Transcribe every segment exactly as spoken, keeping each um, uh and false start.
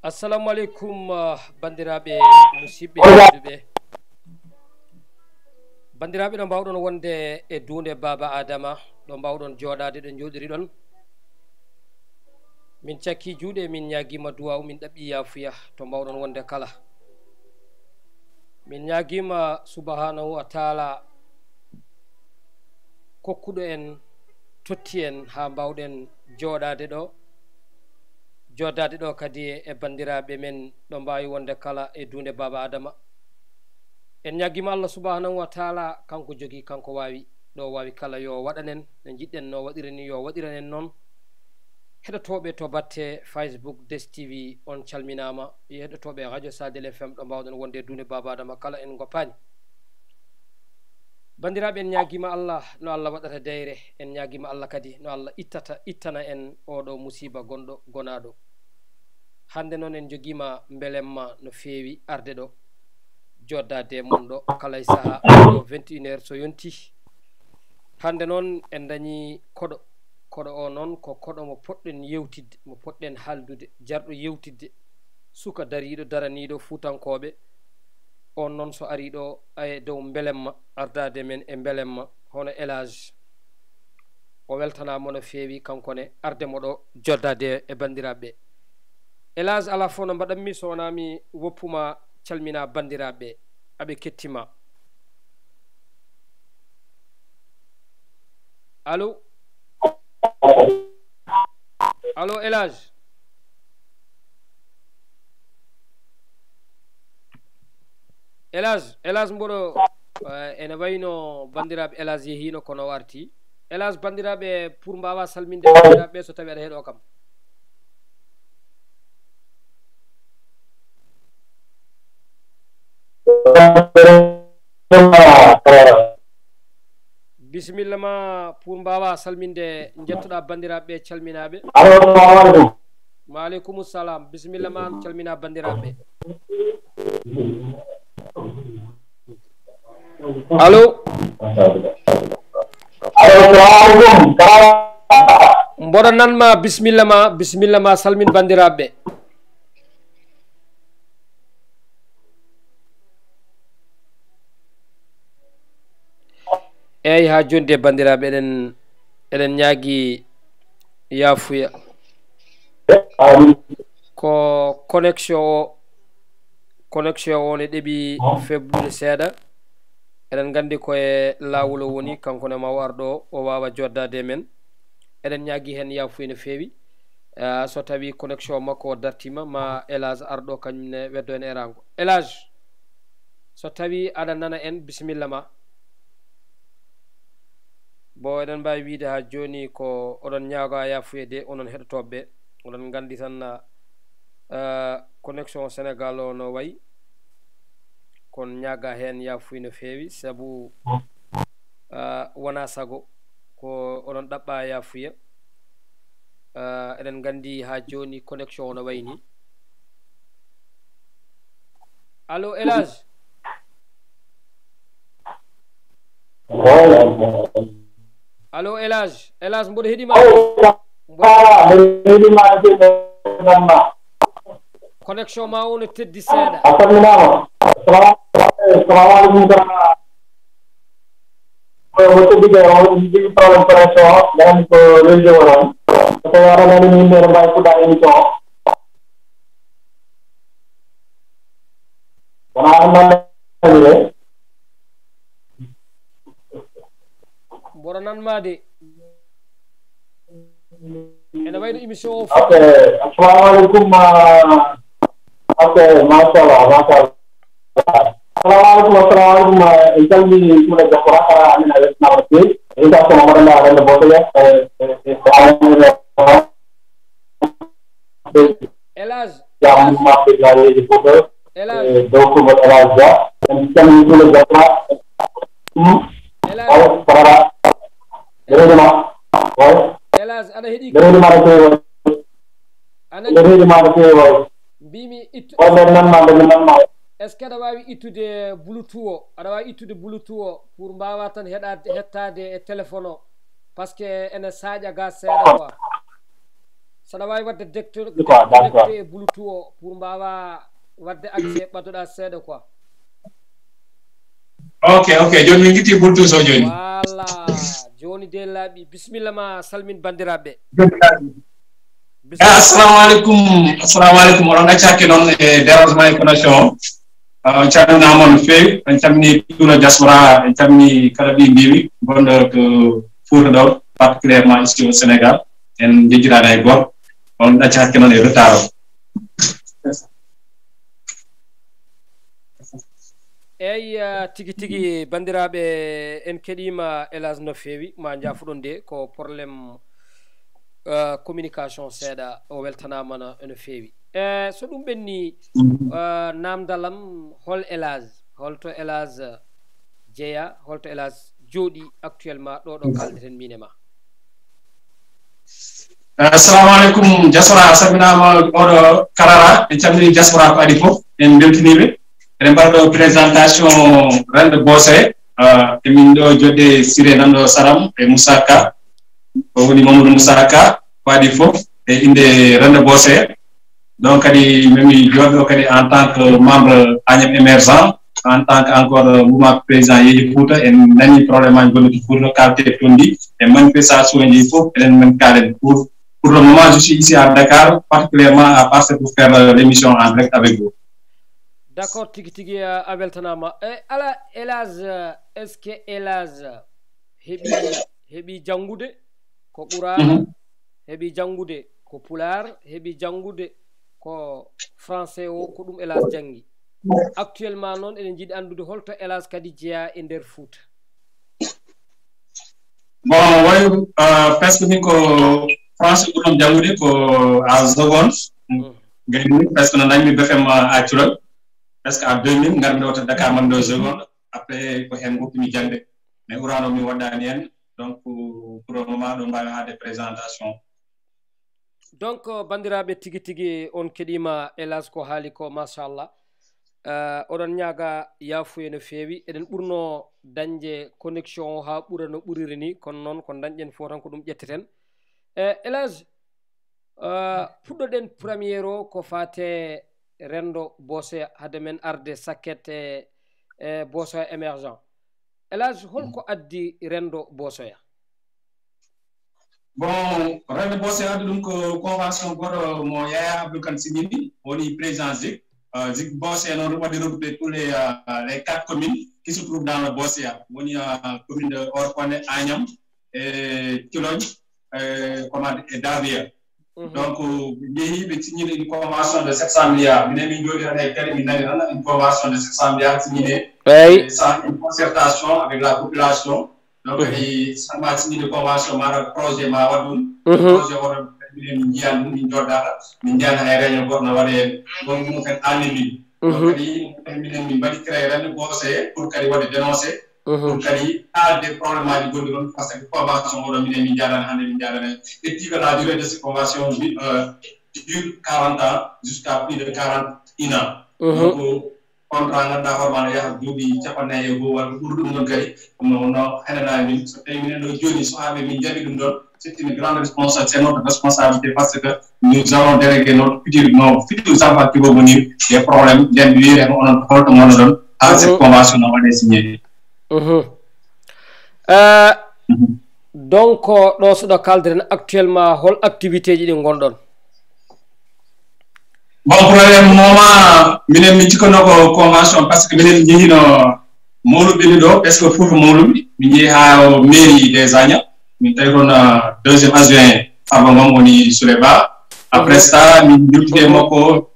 Assalamu aleykum, ah, banndiraaɓe musidɓe tedduɓe. Banndiraaɓe, ɗo mbaawɗon wonde e duunde Baaba Adama, ɗo mbaawɗon jooɗaade, ɗo njooɗiri ɗon. Min cakki juuɗe, min ñaagiima duwaaw, min ɗaɓɓi yaafuya, to mbaawɗon wonde kala. Min ñaagiima Subhaanahu wa Taala kokkuɗo en, totti en haa mbaawɗen jooɗaade ɗo, jooɗaade ɗo kadi e banndiraaɓe men ɗo mbaawi wonde kala e duunde Baaba Adama. En ñaagiima Allah Subhaanahu wa Taala, kanko jogii, kanko waawi, ɗo waawi kala yo waɗanen, no njiɗɗen no waɗira ni yo waɗiranen noon. Heɗotooɓe to batte Facebook Des T V, on calminaama. Yo heɗotooɓe Radio Sadel F M ɗo mbaawɗon wonde e duunde Baaba Adama kala en ngoppaani. Banndiraaɓe, en ñaagiima Allah no Allah waɗata deyre, en ñaagiima Allah kadi no Allah ittata, ittana en ooɗo musiiba gonɗo, gonaaɗo. Hannde noon en njogiima mbelemma no feewi arde ɗo, joddaade e mon ɗo kala e sahaa ɗo vingt et une heures so yontii. Hannde noon en dañii koɗo, koɗo o noon ko koɗo mo poɗɗen yewtidde, mo poɗɗen haaldude, jarɗo yewtidde, suka dariiɗo, daraniiɗo Fuutankooɓe. On noon so arii ɗo e dow mbelemma, ardaade men e mbelemma, hono Elage. O weltanaama no feewi, kanko ne, arde mo ɗo, joddaade e banndiraaɓe. Elage, alaa fof no mbaɗanmi so wonaa mi woppuma, calmina banndiraaɓe, aɓe kettima. Allo? Allo, Elage? Elage, Elage mboɗo, eh, ene wayno banndiraaɓe Elage yehiino kono o arti. Elage, banndiraaɓe pour mbaawa salminde banndiraaɓe so tawi aɗa heɗoo kam. Bisimilla ma pour mbaawa salminde, njettoɗa banndiraaɓe calminaaɓe. Allo, assalamu aleykum. Wa aleykum salam. Bisimilla ma, calmina banndiraaɓe. Allo? Allo, assalamu aleykum. Mboɗo nan ma, bisimilla ma, bisimilla ma, salmin banndiraaɓe. Eey, haa jooni de, banndiraaɓe, eɗen, eɗen ñaagi yaafuya. Ko connexion o, connexion o ne ɗeɓi feblude seeɗa. Eɗen nganndi ko e laawol o woni, kanko ne ma o ar ɗo, o waawa joddaade e men. Eɗen ñaagi heen yaafuya no feewi. Ah, so tawi connexion makko o dartiima, ma Elage ar ɗo, kañum ne weddo en e raango. Elage, so tawi aɗa nana en, bisimilla ma. Bon, eɗen mbaawi wiyde haa jooni ko oɗon ñaagaa yaafuya de, onon heɗotooɓe ɓe. Oɗon nganndi tan, ah, connexion Senegal o no wayi. Kono ñaagaa heen yaafuya no feewi, sabu, ah, wonaa sago ko oɗon ɗaɓɓa yaafuya. Ah, eɗen nganndi haa jooni connexion o no wayi ni. Allo, Elage? Allo, Elage? Elage, mboɗo heɗi ma. Mboɗo, connexion ma o no teddi seeɗa. A salminaama. Salamu aleykum. Ko, ko teddude o, mi jogii problème connexion o, mi anndi ko réseau o noon. So tawi aɗa nani mi, yimɓe ene mbaawi fuɗɗaade émission o. Wona aɗa nani de. Mboɗo nan ma de. Ene wayno émission o. Ok, assalamu aleykum, ah, ok, machallah, machallah. Assalamu aleykum, assalamu aleykum, eh, en calmini Sule Jakko Rakara, amin a weltanaama no feewi. Insa Somo mbaɗa ndaa rende boto ya, eh, eh, eh, eh, Elage, jam Elage, maɓɓe gareeji fof, Elage, eh, dow konngol Elage Dia. En calmini Sule Jakko. Hmm? Elage. Awa, Farara. Ɓe reeni ma. Oy. Elage, aɗa heɗi? Ɓe reeni ma no feewi, oy. A nani? Ɓe reeni ma no feewi, oy. Mbimi ittu. Oy, ɓe nan ma, ɓe nan ma. Est-ce que aɗa waawi ittude Bluetooth o? Aɗa waawi ittude Bluetooth o pour mbaawa tan heɗaade, hettaade e téléphone o? Parce que ene saaƴa ga seeɗa quoi. Aɗa waawi waɗde decto- Quoi, d'accord. Connecté e Bluetooth o pour mbaawa waɗde accès, ɓaddoɗaa seeɗa quoi. Ok, ok, jooni min ngitti Bluetooth o jooni. Voilà. Jooni de laaɓi. Bisimilla ma, salmin banndiraaɓe. Ah, assalamu aleykum. Assalamu aleykum. Oɗon acca hakke noon e dérangement e connexion o. Ah, on calminaama no feewi. On calmini ɗuno diaspora, en calmini kala ɓi mbiwi gonɗo to Fouta ɗo, particulièrement ici au Sénégal. En njejjitaani hay gooto. On acca hakke noon e retard o. Eyi, ah, tigi tigi, banndiraaɓe, en keɗiima, hélas, no feewi. Ma njaafuɗon de, ko problème, ah, communication seeɗa, o weltanaama no, no feewi. E so ɗum ɓenni, ah, naamndal am, hol hélas, holto hélas jeya, holto hélas jooɗi actuellement ɗo ɗo kaldeten min e ma? Assalamu aleykum, diaspora, a salminaama oɗo karara, en calmini diaspora ko adi fof, en mbeltiniiɓe. Eɗen mbaɗa ɗo présentation rende Bosse, emin ɗo jodde Siré nanɗo Saram e Moussa Ka, o woni Mamadou Moussa Ka, ko adi fof e innde rende Bosse. Donc kadi memi jooɗo kadi en tant que membre Agnam émergent, en tant que encore mouvement président Yeeƴi Fouta, en nani problème aji gonɗi to Fouta, kalte toon ɗi e manifestation ji fof eɗen mbaɗi kaalen pour pour le moment je suis ici à Dakar, particulièrement à Parcelles pour faire euh, l'émission en direct avec vous. D'accord, tigi tigi, euh, a weltanaama. E ala, hélas, euh, est ce que hélas, euh, heɓi heɓi janngude ko qurana, heɓi janngude ko pulaar, heɓi janngude ko français o, ko ɗum hélas janngi? Actuellement noon eɗen njiɗi anndude holto hélas kadi jeyaa e nder Fouta. Bon, way, euh, presque min ko français ɓurɗo mi janngude ko à seconde. Gayni presque no dañmi B F M à Thilogne, presque à deux mille ngarmi ɗo to Dakar man ɗo seconde. Après ko heen goppimi jangde, mais urano mi waɗɗani heen. Donc pour le moment ɗo mbawi haade présentation. Donc, euh, banndiraaɓe, tigi tigi on keɗiima, hélas, ko haali ko, machallah. Euh, oɗon ñaaga yaafuye no feewi. Eɗen ɓurno dañde connexion o haa ɓura no ɓuriri ni, kono noon ko dañɗen fof tan ko ɗum ƴetteten. E hélas, euh, puɗɗoɗen première o ko faate rendo Bosse hade men arde sakket e, e Bosse émergent. Hélas, holko addi rendo Bosse ya? Bon, rendo Bosse addi ɗum ko convention goɗɗo mo Yaya Abdou Kane signini, woni président zig. Euh, zig Bosse noon waɗi regroupé tous les, euh, les quatre communes qui se trouvent dans le Bosse ya. Woni euh, commune de Orkone, Agnam, e Thilogne, e comment e Davia. Donc ɓe njehi ɓe signini une convention de sept cent milliards. Minen min jooɗi tan e kadi min nani tan une convention de sept cent milliards signini. Eyi. Sans une concertation avec la population. Donc kadi sama signini convention maɗa projet ma waɗ ɗum. Projet oɗo minen min njiyan ɗum, min joddata, min njiyana hay réunion goto no waɗe heen. Donc ɗum kadi anni min. Donc kadi minen min mbaɗi créé rende Bosse pour kadi waɗde dénoncé pour kadi haalde problème aji gonɗi ɗon, parce que convention oɗo minen min jarani hannde, min jarani. Et puis que la durée de cette convention euh, dure quarante ans jusqu'à plus de quarante et un ans. Donc contrat ngannduɗaa hoore ma no yaha duuɓi capanɗe nayi e goo walla ɓuri ɗum ɗon kadi, no no henanani min. So tawi minen ɗo jooni so haaɓe min jaɓi ɗum ɗon, c'est une grande responsabilité, c'est notre responsabilité, parce que nous allons déléguer notre futur, nos futurs enfants qui vont venir des problèmes, nden ɓe wiyata ko onon holto ngonnoɗon haa cette convention no waɗe signé. Euh, donc ɗo so ɗo kalden actuellement, hol activité ji ɗi ngonɗon? Bon, pour le moment minen min cikkanno ko convention, parce que minen njehino mawluɓe ni ɗo, est ce que fof mawluɓe min njehi haa mairie des Agnam, min tawi toon euh, deuxième adjoint Farba Ngom woni Souley Ba. Après ça min jewtide makko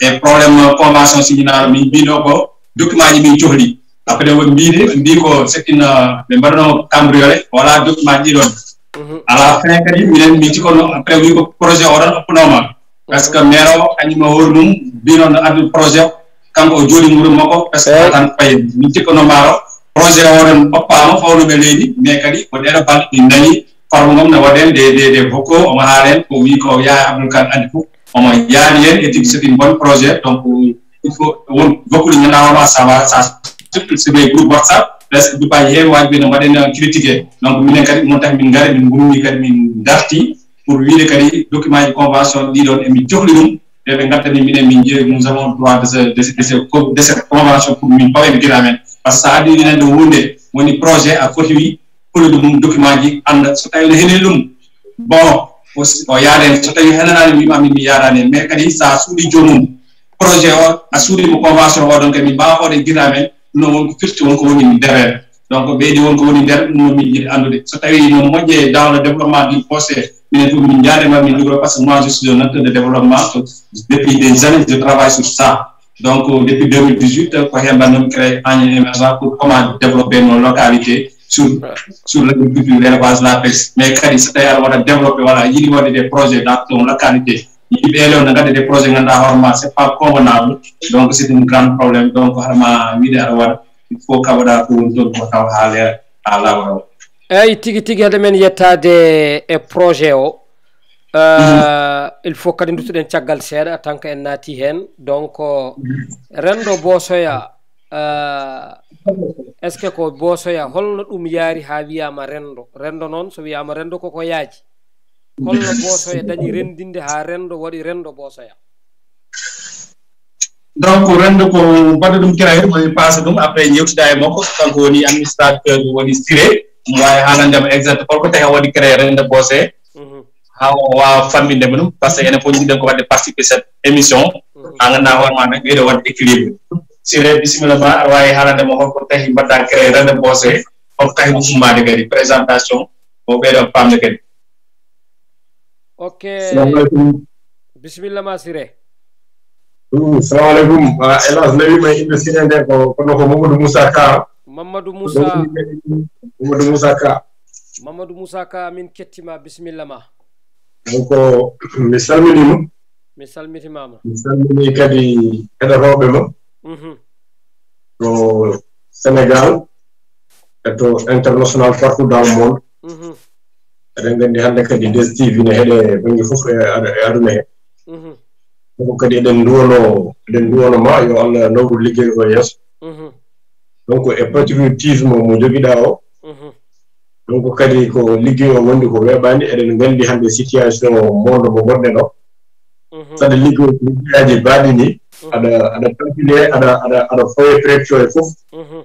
e problème convention signinaɗo, min mbino ko document ji min cohli. Après ɓe mbiɗe mbi ko c'est une ɓe mbaɗano cambriolé, voilà document ji ɗon. À la fin kadi minen min cikkanno, après wi ko projet o ɗon oppunoma, parce que maire o kañum e hoore mum mbino no addu projet o, kanko o jooɗi muuru makko parce que tan fayi. Min cikkanno maaro projet o ɗon oppama fawnuɓe leydi, mais kadi ko ɗeɗo balɗe min nani Farba Ngom no waɗen des des des vocaux, omo haalen ko wi ko Yaya Abdou Kane addi fof, omo yaadi hen. Et puis c'est une bonne projet, donc il faut won goɗɗum ñanawama ça va ça surtout sur les groupes WhatsApp, presque dupaji heewi waji ɓe no mbaɗen critiqué. Donc minen kadi ɗum tahi min ngari min ngummi kadi min darti pour wiide kadi document ji convention ɗi ɗon emin cohli ɗum, ɓe ɓe ngaddani minen, min jeeyi, nous avons droit de ce, de ce, de ce, de cette convention pour min pawen gila men. Par ce que sa addi ɗinen ɗo hunde woni projet a foti wi holi ɗum document ji annda so tawi ne henani ɗum. Bon, o yaade, so tawi henanaani mi ma min mi yaadaani, mais kadi sa suuɗi joomum projet o, a suuɗi mo convention o, donc min mbaawa hoɗe gila men no won ko firti won ko woni nder. Donc ɓeydi won ko woni nder ɗum no min yiɗi anndude so tawi no moƴƴe dans le développement du projet. Minen fof min njaade ma min ligoro, parce que moi je suis un acteur de développement depuis des années je travaille sur ça. Donc depuis deux mille dix-huit ko heen mbannomi créé Agnam Émergent pour comment développer nos localités sur sur l'agriculture, l'élevage, la pêche, mais kadi so tawi aɗa waɗa développé wala yiɗi waɗde des projets dans ton localité, yimɓe elew ne ngadda des projets ganduɗa hoore ma c'est pas convenable. Donc c'est un grand problème, donc haɗa ma wiide aɗa waɗa il faut kaɓoɗa ko woni toon ko taw ha leera ha laaɓa. Eyyi, tigi tigi, hade men yettaade e projet o, euh, il faut kadi duttoɗen caggal seeɗa tant que en naati heen. Donc renndo Boosoya, euh, est ce que ko Boosoya, holno ɗum yaari haa wiyaama renndo? Renndo noon, so wiyaama renndo, koko yaaji. Holno Boosoya dañi renndinde haa renndo waɗi renndo Boosoya? Donc renndo ko mbaɗa ɗum créé, mo mi paasa ɗum après yewtida e makko, kanko woni administrateur, woni Siré, mo waawi haalande mo exact holko tawi o waɗi créé renndo Boosoya. Mhm. Haa o waawa famminde mo ɗum, parce que enen fof njiɗen ko waɗde participer cette émission. Mhm. Haa ngannduɗaa hoore ma nag ɓeydo waɗde équilibre. Siré, bisimilla ma, aɗa waawi haalande mo holko tawi mbaɗɗa créé renndo Boosoya, holko tawi ɗum ummaade kadi, présentation, o ɓeydo famde kadi. Ok. Salamu aleykum. Bisimilla ma, Siré. Mm, salamu aleykum. Ah, hélas, nawima innde Siré nde ko, kono ko Mamadou Moussa Ka. Mamadou Moussa. Mamadou Moussa Ka. Mamadou Moussa Ka, min kettima, bisimilla ma. Donc, mi salminima. Mi salmitimama. Mi salmini kadi heɗotooɓe ma. Mhm. Ko Sénégal, e to international, partout dans le monde. Mhm. Eɗen nganndi hannde kadi D S T V ne heɗe bannge fof e ad-, e aduna he. Mhm. Ɗum kadi eɗen nduwano, eɗen nduwano ma yo Allah nawru liggey o yeeso. Mhm. Donc e patriotisme mo jogiɗa o. Mhm. Donc kadi ko liggey o wondi ko weeɓani, eɗen nganndi hannde situation monde mo gonɗen o. Mhm. Saɗa liggey ko liggeyaaji baaɗi ni, mhm, aɗa, aɗa tampine, aɗa, aɗa, aɗa fawe pression e fof. Mhm.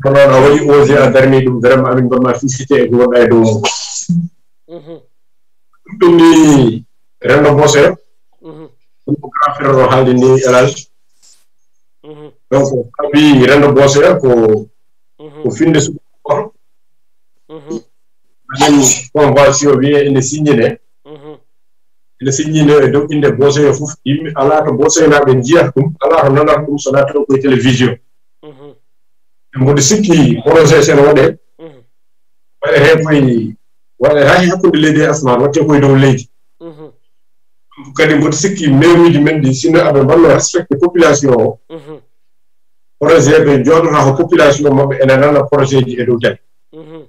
Kono noon a waɗi osé, a darni ɗum, vraiment amin mbaɗma félicité e ko wonɗa e dow mum. Mhm. Ɗum ɗum ni renndo Boosoya. Mhm. Ɗum ko grand frère o haalde ni, El Hadj. Mhm. Donc saabi renndo Boosoya ko, mhm, ko finde suɓo. Mhm. Amin convention wiye ene signine. Mhm. Ene signine e dow innde Boosoya fof. Yimɓe alaa to Boosoyanaaɓe njiyata ɗum, alaa to nanata ɗum so naata ko e télévision. Mhm. E mboɗo sikki projet sen waɗe, mhm, waɗete koye, waɗete haa e hakkunde leydi e asmaan, waɗete koye dow leydi. Mhm. Kadi mboɗo sikki maire uji men ɗi, sinno aɓe mbanno respecté population o, mhm, projet ɓe jooɗota ko population maɓɓe ene nana projet ji e dow télé. Mhm.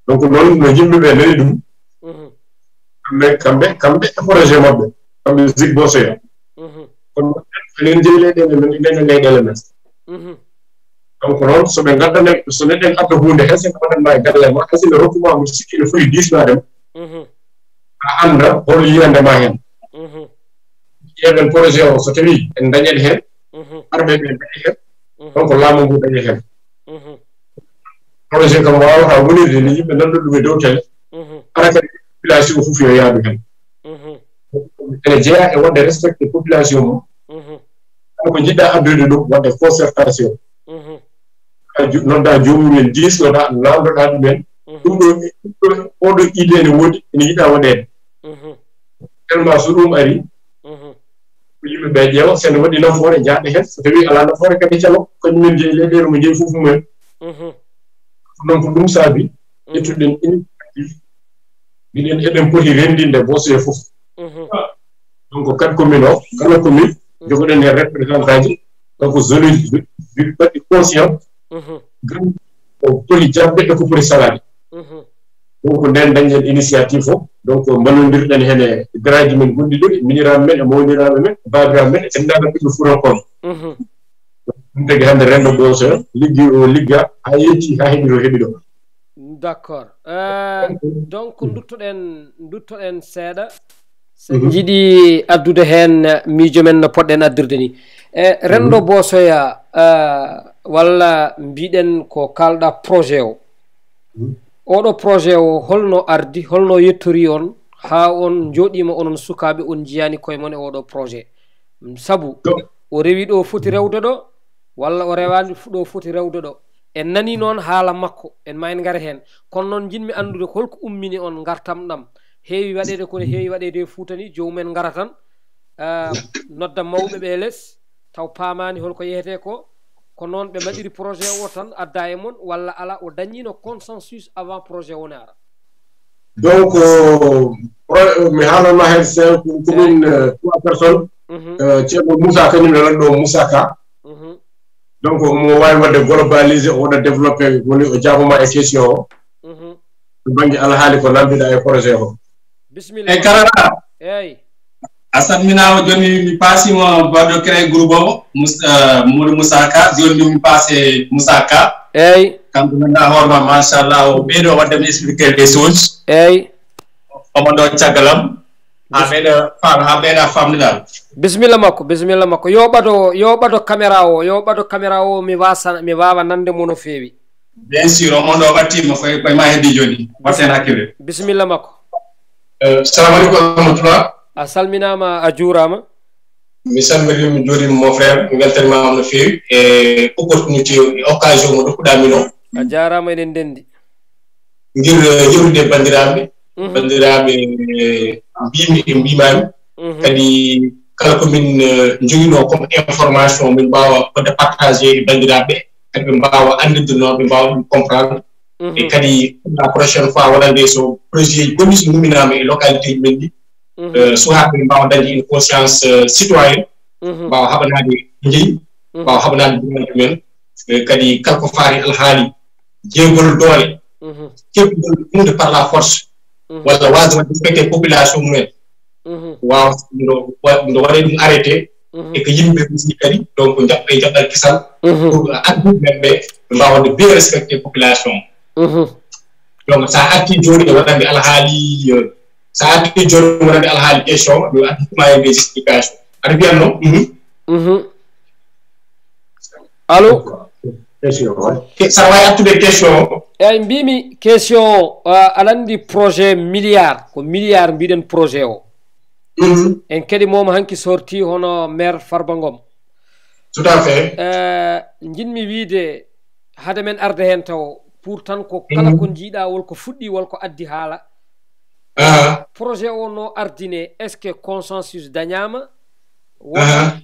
Donc noon no yimɓe ɓe nani ɗum, mhm, kamɓe, kamɓe, kamɓe e projet maɓɓe, kamɓe Zik Boosoya. Mhm. Kono enen jeyi leyɗeele men, enen leyɗeele men. Mhm. Donc noon so ɓe ngaddane, so neɗɗen adda huunde, hay sinno waɗanma e galle ma, hay sinno rokkuma mo sikki no foti diisnaade ma, mhm, a annda hol yiyande ma heen. Mhm. Ƴeewen projet o, so tawi en dañat heen, mhm, arɓe ɓe daña heen, mhm, donc laamu ngu daña heen. Mhm. Projet kam waawata wonirde ni yimɓe nanndo ɗum e dow télé. Mhm. Hara kadi population fof yo yaadu heen. Mhm. Ene jeyaa e waɗde respecté population mum. Mhm. Kala ko njiɗɗa addude ɗum, waɗde concertation. Mhm. A ju-, nodda joomum en diis, nodda, nandoɗa ɗum en. Mhm. Ɗum ɗo, ɗum ɗo, oɗo idée ne woodi, ene yiɗa waɗeede. Mhm. Tellement so ɗum ari, mhm, ko yimɓe ɓe ƴeewa, so ene waɗi nafoore, njahda heen. So tawi alaa nafoore kadi calo, kañum en jeyi leyɗeele mo jeyi fof mum en. Mhm. Donc ɗum saabi, mhm, ƴettuɗen initiative, mbiɗen eɗen poti renndinde Boosoya fof. Mhm. Donc kadi commune o, kala commune, mhm, jogoɗen heen représentant ji, donc zone uji, mbaɗi conscient, mhm, gam ko poti jaɓde e ko poti salaade. Mhm. Donc nden dañen initiative o, donc mballondirɗen heen e garaaji men gonɗi ɗo, e miñiraaɓe men, e mawniraaɓe men, e baabiraaɓe men, e denndaangal ɓiɗɗo Fuutankooɓe. Mhm. Ɗum tagi hannde renndo Boosoya, liggi o ligga, haa yetti, haa heɓi to heɓi ɗo. D'accord. Euh, donc nduttoɗen nduttoɗen seeɗa, sen njiɗi addude heen miijo men no poɗɗen addirde ni. E renndo boosoya, euh, walla mbiɗen ko kalɗa projet o? Oɗo projet o holno ardi, holno yettori on haa on njooɗiima onon sukaaɓe, on njiyaani koye mon e oɗo projet? Sabu o rewi ɗo foti rewde ɗo, walla o rewaani ɗo foti rewde ɗo? En nani noon haala makko, en ma en ngara heen. Kono noon njiɗmi anndude ko holko ummini on ngartam ɗam? Heewi waɗeede kono heewi waɗeede e Fuuta ni, joomum en ngara tan, ah, nodda mawɓe ɓe les, taw paamaani holko yehete ko. Ko noon ɓe mbaɗiri projet o tan adda e mon, walla ala, o dañiino consensus avant projet o ne ara? Donc, mi haalanma heen seeɗa, ko min trois personnes. Ceerno Moussa kañum ne lanɗo Moussa Ka. Donc omo waawi waɗde globalisé, o waɗa développé, woni o jaaboma e question o. To bannge alhaali ko namdiɗa e projet o. Bisimilla. E karara. Eyi. A salminaama. Jooni mi paasiima baɗɗo créé groupe o, Moussa Ka. Jooni mi paase Moussa Ka. Eyi. Kanko ngannduɗaa hoore ma, machallah, o ɓeydo waɗde mi expliqué les choses. Eyi. Omo ɗo caggal am. Ha ɓeyda faam ha ɓeyda famde dal. Bisimilla makko, bisimilla makko. Yo ɓado, yo ɓado caméra o, yo ɓado caméra o, mi wasa mi wawa nande mo no feewi. Bien sûr, omo ɗo ɓattima koye koye ma heddi jooni. Watten hakkille. Bisimilla makko. Salamu aleykum wa rahmatullah. A salminama, a juurama. Mi salmini, mi juurima mon frère, mi weltanima on no feewi e opportunité e occasion mo dokkuɗa min o. A jarama, eɗen ndendi. Ngir yewtude e banndiraaɓe, banndiraaɓe mbimi e mbimaami. Kadi kala ko min njoginoo comme information, min mbaawa waɗde partagé e banndiraaɓe, kadi ɓe mbaawa anndirde noon, ɓe mbaawa ɗum comprendre. E kadi pour la prochaine fois, wonande so projet ji goɗɗi so ngumminaama e localité ji men ɗi, suhaaɓe ɓe mbaawa dañde une conscience citoyenne, mbaawa haɓanaade njeyi, mbaawa haɓanaade dumunaaji men. Kadi kala ko faati alhaali jeygol doole, keɓgol huunde par la force, walla waasde waɗde respecté population mumen, waawa ndo ndo waɗa ɗum arrêté, e ko yimɓe aussi kadi donc jaɓɓa e jaɓɓal kisal, pour ardiiɓe men ɓe ɓe mbaawa waɗde bien respecté population. Donc so a artii jooni e waɗande alhaali, so a artii jooni waɗande alhaali question, ɗum addi tuma e des explication aɗa mbiyan noon. Allo. Saɗa waawi artude question o? Eyi, mbimi question o, aɗa anndi projet milliard, ko milliard mbiɗen projet o. En keɗi moom hanki sorti hono maire Farba Ngom. Tout à fait. Njiɗmi wiide hade men arde heen taw pour tan ko kala ko njiiɗa wol ko fuɗɗi wol ko addi haala. Projet o no ardine, est-ce que consensus dañaama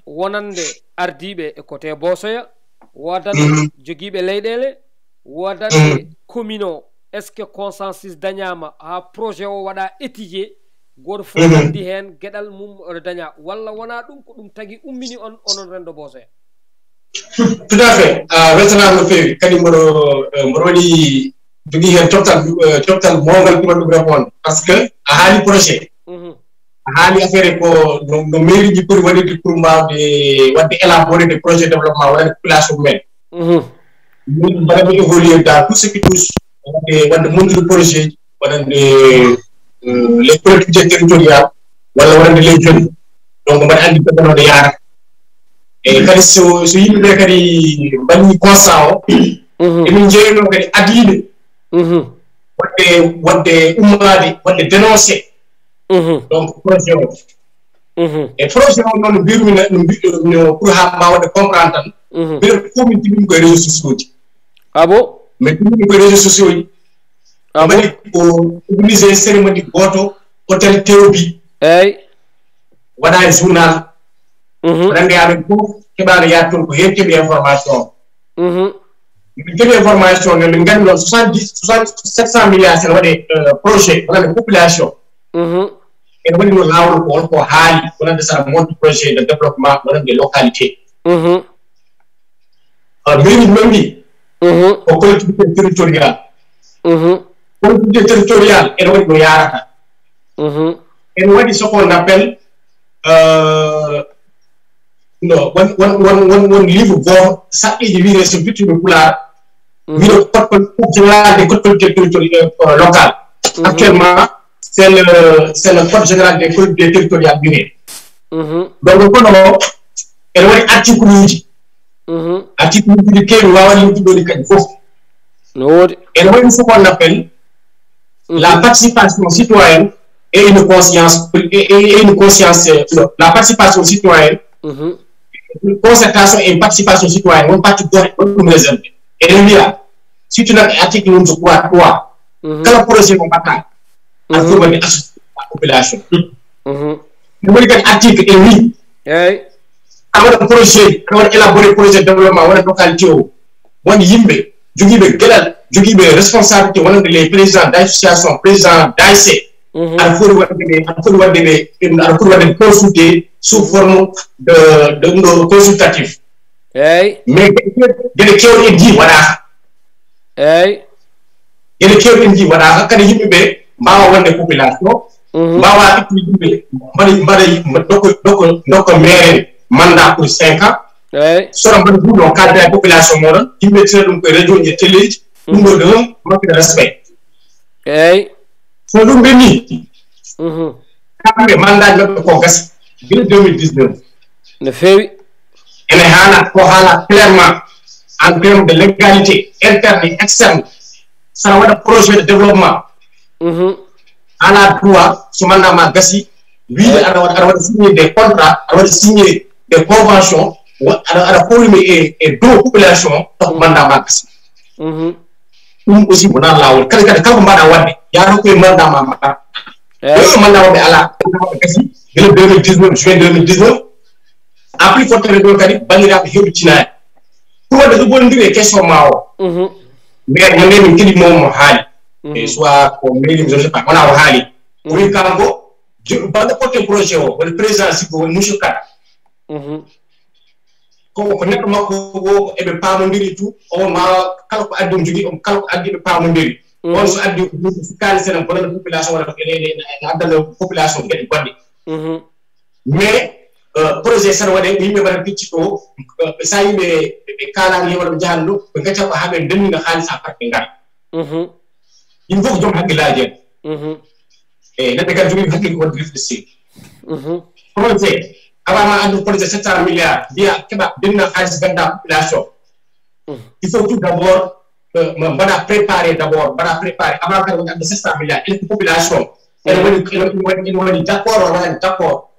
wonande ardiiɓe e côté Boosoya, wonande jogiiɓe leyɗeele, wonande commune o? Est-ce que consensus dañaama haa projet o waɗa étudié, gooto fof anndi heen geɗal mum oɗo daña, walla wona ɗum, ko ɗum tagi ummini on onon renndo Boosoya? Tout à fait, a weltanaama no feewi. Kadi mboɗo mboɗo waɗi jogii heen coftal, coftal mawngal ɗum ɗum répondre, parce que a haali projet, a haali affaire ko no no mairie ji poti waɗirde pour mbawde waɗde élaborer des projets de développement, waɗande population mumen. Min mbaɗa mi évoluer dans tout ce qui touche waɗde waɗde mondude projet ji, waɗande les collectivités territoriales, walla waɗande les jeunes. Donc mbaɗa anndi ko ɗo yaarata. E kadi so so yimɓe ɓe kadi mbaɗi constat o, emin jeeyno kadi adiiɓe waɗde waɗde ummaade waɗde dénoncé donc projet o. E projet o noon mbirmi no pour ha mbawa waɗde comprendre tan, mbiɗa komin tibimi koye réseau sociaux ji. Ah bon? Mais tibimi koye réseau sociaux ji. Ah bon? Mbaɗi ko organisé cérémonie gooto hôtel Tewbi. Eyi. Waɗa e journal. Waɗande amen fof keɓaano yaade toon ko heen keɓi information o. Min keɓi information ne, min nganndi noon soixante dix soixante sept cent milliards ene waɗe projet wonande population. Ene waɗi noon laawol ko holko haali wonande sara monte projet de développement wonande localité. Mairie ji men ɗi ko collectivité territorial. Collectivité territorial ene waɗi no yaarata. Ene waɗi ce qu'on appelle no won won won won won livre gooto saqqeeji wiyetee so bittuɓe pulaar. Wino code général des collectivités territoriales, euh, locales. Actuellement, c'est le, c'est le code général des collectivités territoriales wiyetee. Donc, kono ene waɗi article uji. Article uji ɗi keewi, mi waawaa limtude ɗi kadi fof. No woodi. Ene waɗi ce qu'on appelle la participation citoyenne et une conscience, et, et une conscience, euh, non, la participation citoyenne, une concertation et une participation citoyenne, won parti gooto ɗum réservé. Ene wiya, surtout nag e article mum so trois trois, kala projet mo mbaɗɗa, aɗa foti waɗde association la population. Ɗum woni kadi article e wi, Eeyi. Aɗa waɗa projet, aɗa waɗa élaborer projet développement, wona localité o, won yimɓe jogiiɓe geɗal, jogiiɓe responsabilité, wonande les présidents d'association, président d'A S C. Aɗa foti waɗde ɓe, aɗa foti waɗde ɓe, aɗa foti waɗde consulté sous forme de, de ɗum ɗo consultatif. Eeyi. Mais geɗe keewɗe en njii waɗaaka. Eeyi. Geɗe keewɗe en njii waɗaaka, kadi yimɓe ɓe mbaawa wonde population, mbaawa ittude yimɓe, mbaɗa, mbaɗa, dokka, dokka, dokka maire mandat pour cinq ans. Eeyi. Sora mbaɗa ɗum ɗo, kalda e population moɗon, yimɓe tira ɗum koye radio ji e téléji, ɗum ɗo de un manque de respect. Eeyi. So ɗum ɓenni, kamɓe mandat maɓɓe ko gasi gila deux mille dix-neuf. No feewi. Ene haala, ko haala clairement en terme de légalité interne et externe. Saɗa waɗa projet de développement, ala droit so mandat ma gasi, wiide aɗa waɗa, aɗa waɗa signé des contrats, aɗa waɗa signé des conventions, wa-, aɗa, aɗa forme e, e dow population, taw mandat ma gasi. Ɗum aussi wonaa laawol. Kadi, kadi kala ko mbaɗa waɗde, yaaro koye mandat ma mbaɗa. Ɗo mandat waɗde alaa, mandat waɗde gasi gila deux mille dix-neuf, juin deux mille dix-neuf. A plus forte raison kadi banndiraaɓe heɓtinaani. Pour waɗde rebondir e question ma o. Mais ñande min keɗi mo mo haali. E soit ko mairie, je ne sais pas, wona o haali. O wi kanko, je-, baɗɗo porte projet o, woni président Siggo, woni monsieur Kane. Ko, ko neɗɗo makko o, eɓe paamondiri tout, on ma kala ko addi on jogii, on kala ko addi ɓe paamondiri. On so addi ko ɗum sukkaani sene bonande population, walla ko ene, ene, ene addana population geɗe goɗɗe. Mais, euh, projet saɗa waɗe, yimɓe mbaɗa picci to, euh, so yimɓe ɓe, ɓe kaalaani, walla ɓe njahaani ɗo, ɓe ngacca ko haa ɓe ndennina haalis haa fat ɓe ngara. Yimɓe fof ko joom hakkillaaji en. E neɗɗo kadi jogii hakkille ko waɗde réfléchir. Projet, avant ma addu projet sept cent milliards, mbiya keɓa denna haalis gadda population. Il faut tout d'abord, euh, ma mbaɗa préparer d'abord, mbaɗa préparer avant kadi woni adda sept cent milliards. Est-ce que population ene waɗi, ene waɗi, ene waɗi d'accord walla waɗani d'accord?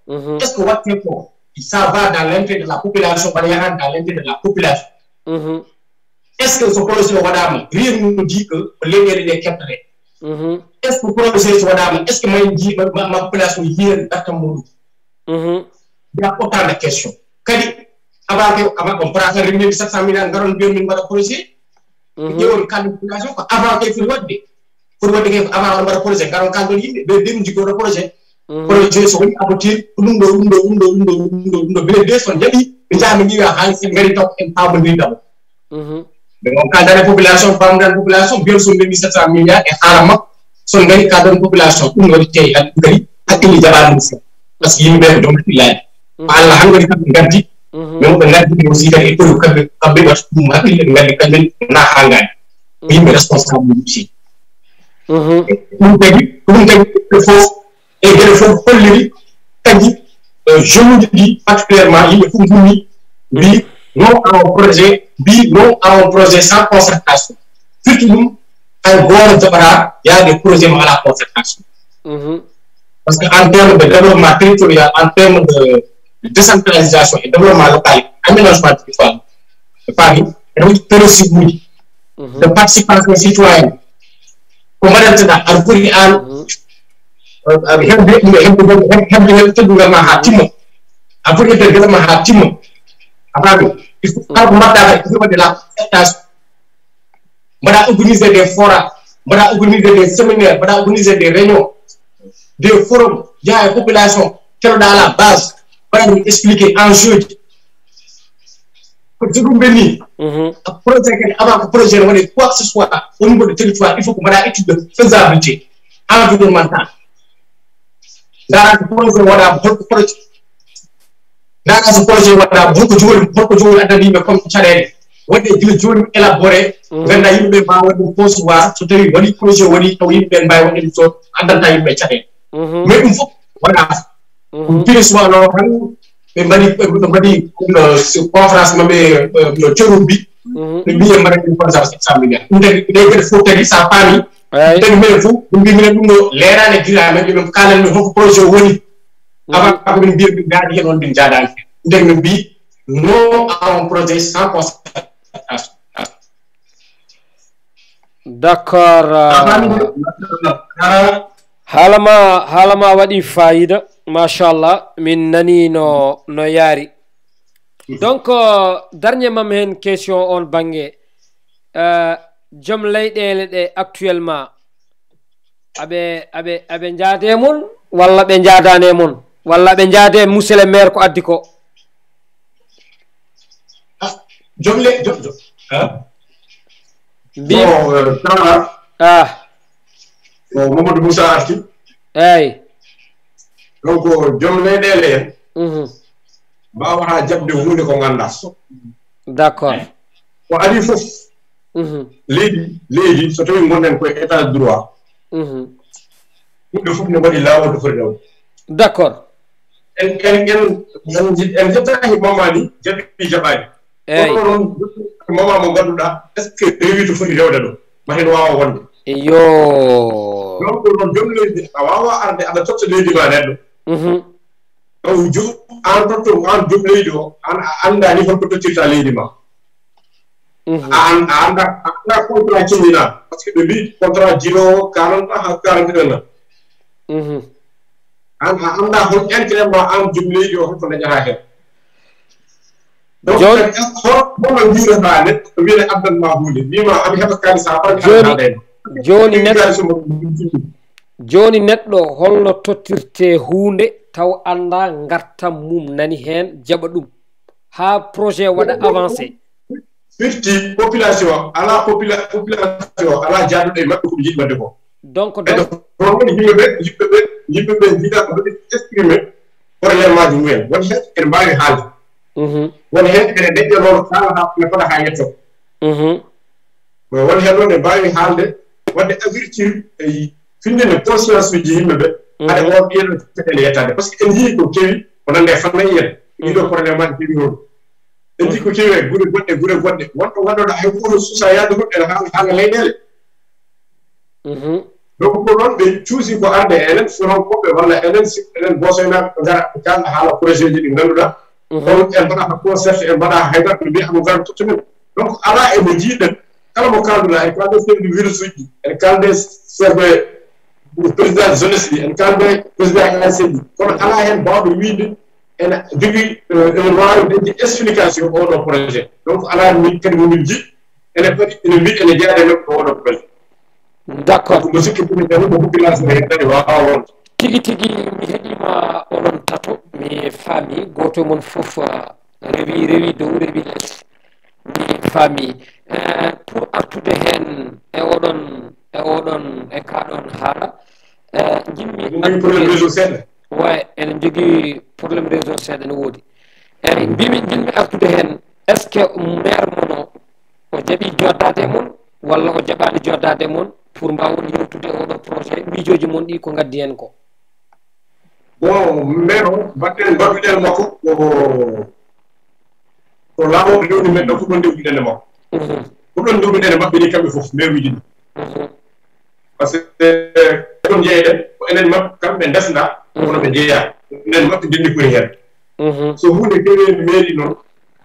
Est-ce que waɗte ko, ça va dans l'intérêt de la population, walla yahan dans l'intérêt de la population? Est-ce que so projet o waɗaama, rien ne nous dit que ko leyɗeele ɗe keɓtete? Est-ce que projet so waɗaama, est-ce que ma en njii, ma, ma, ma population yiyen dartam muɗum? Il y a autant de questions. Kadi, avant que, avant, on pourra faire revenir sept cent milliards, ngaron mbiyon min mbaɗa projet. Ƴeewon kalde population ko avant que foti waɗde. Foti waɗde kay ko avant on mbaɗa projet, ngaron kaldon yimɓe, ɓe, ɓe ɗum jikkoto projet. Projet so woni aboutir, ko ɗum ɗo, ɗum ɗo, ɗum ɗo, ɗum ɗo, ɗum ɗo, ɗum ɗo. Bele de son jaɓi, ɓe njaha ɓe ngiwa haalis, en ngari taw en paamondiri ɗam. Mais on kaldani population, paamodani population, mbiyon son ndewi sept cent milliards e haala makko, son ngari kaldon population, ɗum waɗi tey hannde ɗum kadi hakkille jaɓaani ɗum fof. Parce que yimɓe ɓe ko joom hakkillaaji. Ko Allah hannde kamɓe ngaddi, mais ɓe ngaddi ɓe aussi kadi e koyo kamɓe, kamɓe waɗi ɗum hakkille ɓe ngaddi kamɓe na haa ngaadi. Ko yimɓe responsable aussi. Ɗum tagi, ɗum tagi ɓe fof, e geɗe fof holliri kadi, euh, jeune uji ɗi particulièrement yimɓe fof ngummi, mbi non à un projet, mbi non à un projet sans concertation. Firti ɗum, hay gooto jaɓata yaade projet mo alaa concertation. Parce que en terme de développement territorial, en terme de décentralisation et développement local, aménagement territoire, e faami, ene waɗi principe uji de participation citoyenne. Ko mbaɗanteɗa, aɗa foti aan, aɗa heɓde, heɓde, heɓde, heɓde teddungal ma haa timma. Aɗa foti heɓde geɗal ma haa timma. A faami? Il faut kala ko mbaɗɗa kadi, il faut waɗde la concertation. Mbaɗa organiser des forats, mbaɗa organiser des séminaires, mbaɗa organiser des réunions, des forums, njaha e population, keɗoɗa à la base, mbaɗa ɗum expliquer enjeu ji. Ko so ɗum ɓenni, projet kadi, avant que projet ne waɗe quoi que ce soit au niveau de territoire, il faut que mbaɗa étude de faisabilité environnementale. Ndaara ko projet waɗaama, holko projet, ndaara so projet waɗaama, holko jogori, holko jogori addani yimɓe comme caɗeele. Waɗde gila jooni élaboré, ngannda yimɓe ɓe mbaawa waɗde ɗum concevoir, so tawi waɗi projet waɗi, taw yimɓe ɓe mbaawi waɗde ɗum, so addanta yimɓe caɗeele. Mais ɗum fof wona ɗum piri suwano tan, ɓe mbaɗi, ɓe mbaɗi, no, conférence maɓɓe, no Ceerno mbi, ɓe mbi en mbaɗa ɗum comme ça sept cent milliards. Ɗum tagi ɗe geɗe fof tagi, sa faami, tagi minen fof ɓe mbi minen ɗum ɗo leeraani gila, men ɓe kaalan min hoko projet o woni. Avant ko min mbiya min njaadi heen, on min njaadaani heen. Nden min mbi non à un projet sans concertation. D'accord. Haala ma, haala ma waɗi fayida, machallah, min nani no no yaari. Donc, euh, darñe mam heen question on bannge, euh, joom leyɗeele ɗe actuellement, aɓe aɓe aɓe njaade e mon, walla ɓe njaadaani e mon, walla aɓe njaade e monsieur le maire ko addi ko? Joom le joom joom. Mbi ah, Ko Mamadou Moussa arti. Eyi. Donc joom leyɗeele en, mhm, mbaawata jaɓde huunde ko nganndaa. D'accord. Ko adii fof, mhm, leydi, leydi so tawii ngonɗen koye état de droit, mhm, huunde fof ne waɗi laawol to foti rewde. D'accord. En en en en en jettaaki mammaani jaɓi jaɓaani. Eyi. Kono noon, mama mo ngannduɗaa, est ce que rewi to foti rewde ɗo? Ma hen waawa wonde. Yo. Donc noon joom leydi a waawa arde aɗa totta leydi ma neɗɗo. Mhm. Taw joom an totta an joom leydi o, an a anndaani holko tottirta leydi ma. Mhm. A an a annda a annda contrat cimmina, parce que ɓe mbi contrat jiro quarante ans ha quarante et un ans. Mhm. An a annda hol intérêt ma an joom leydi o holko dañata hen. Donc Jooni- kadi hol hono mbiɗata neɗɗo wiyata addan ma hunde, mbima aɗa heɓa kalis ha faɗa Jooni- adana. Jooni neɗɗo Kalis mo jooni neɗɗo holno tottirte huunde taw annda ngartam mum nani heen jaɓa ɗum haa projet waɗa avancé. Firti population ala popula population ala jaaduɗo e maɓɓe ko ɓe jiɗi wadde ko. Donc Ɓe donc ɗon woni yimɓe ɓe yimɓe ɓe yimɓe ɓe jiɗa ko ɓe exprime problème aji mumen, woni hen ene mbawi haalde. Mhm. Woni hen ene deƴƴa noon kala ha ene fota ha yetto. Mhm. Woni hen noon ene mbawi haalde, wadde avertir e findinde conscience uji yimɓe ɓe. Haɗa on ɗiyen caɗele yettade par ce que en yii ko kewi ko nande fannayi en ɗiɗo problème aji kewi toon. En jii ko kewi e gure goɗɗe gure goɗɗe wonɗo waɗoɗo hay goto suusa yaade goɗɗo ene haala haala leyɗele. Mhm. Donc ko ɗon ɓe cuusi ko arde e enen soron koɓe walla enen si enen bosoynaɓe ɓe gara ɓe kalda haala projet ji ɗi ngannduɗaa. Kono en mbaɗa ko concert en mbaɗa haydara ɓe mbiya mo gara totta min. Donc ala e mo jiiɗen kala mo kalduɗaa en kalde chef de village uji en kalde chef de président de jeunesse ji en kalde président A S ji kono ala heen bawɗo wiide ene jogii ene waawi dañde explication oɗo projet. Donc ala min kadi momin jiɗ ene foti ene mbiɗ ene jeyaade men ko oɗo projet. D'accord. Ko sikki ɗum tan ko population he kadi waawa wonde. Tigi tigi mi heɗima onon tato mi faami goto mon fof ah, rewi rewi dow rewi les mi faami. Eh, pour artude heen e oɗon e oɗon e kaɗon haala eh, jimmi Ɗum woni problème réseau seeɗa. Way ene jogii problème réseau seeɗa no woodi. Eyi mbimi jinmi artude heen est ce que maire mono o jaɓi joddade e mon walla o jaɓani joddade e mon pour mbawon yewtude oɗo projet miijoji mon ɗi ko ngaddi heen ko? Bon maire o mbaɗɗen mbaɗuɗen makko ko ko laamu rewni men ɗo ko ɗon ndewduɗen e makko. Ko ɗon ndewduɗen e maɓɓe ni kamɓe fof maire uji ɗi. Par ce que ɗon jeeyɗen ko enen maɓɓe kamɓe ndesda kono ɓe jeeya enen maɓɓe ndenndi koni heen. So huunde kewe meeri noon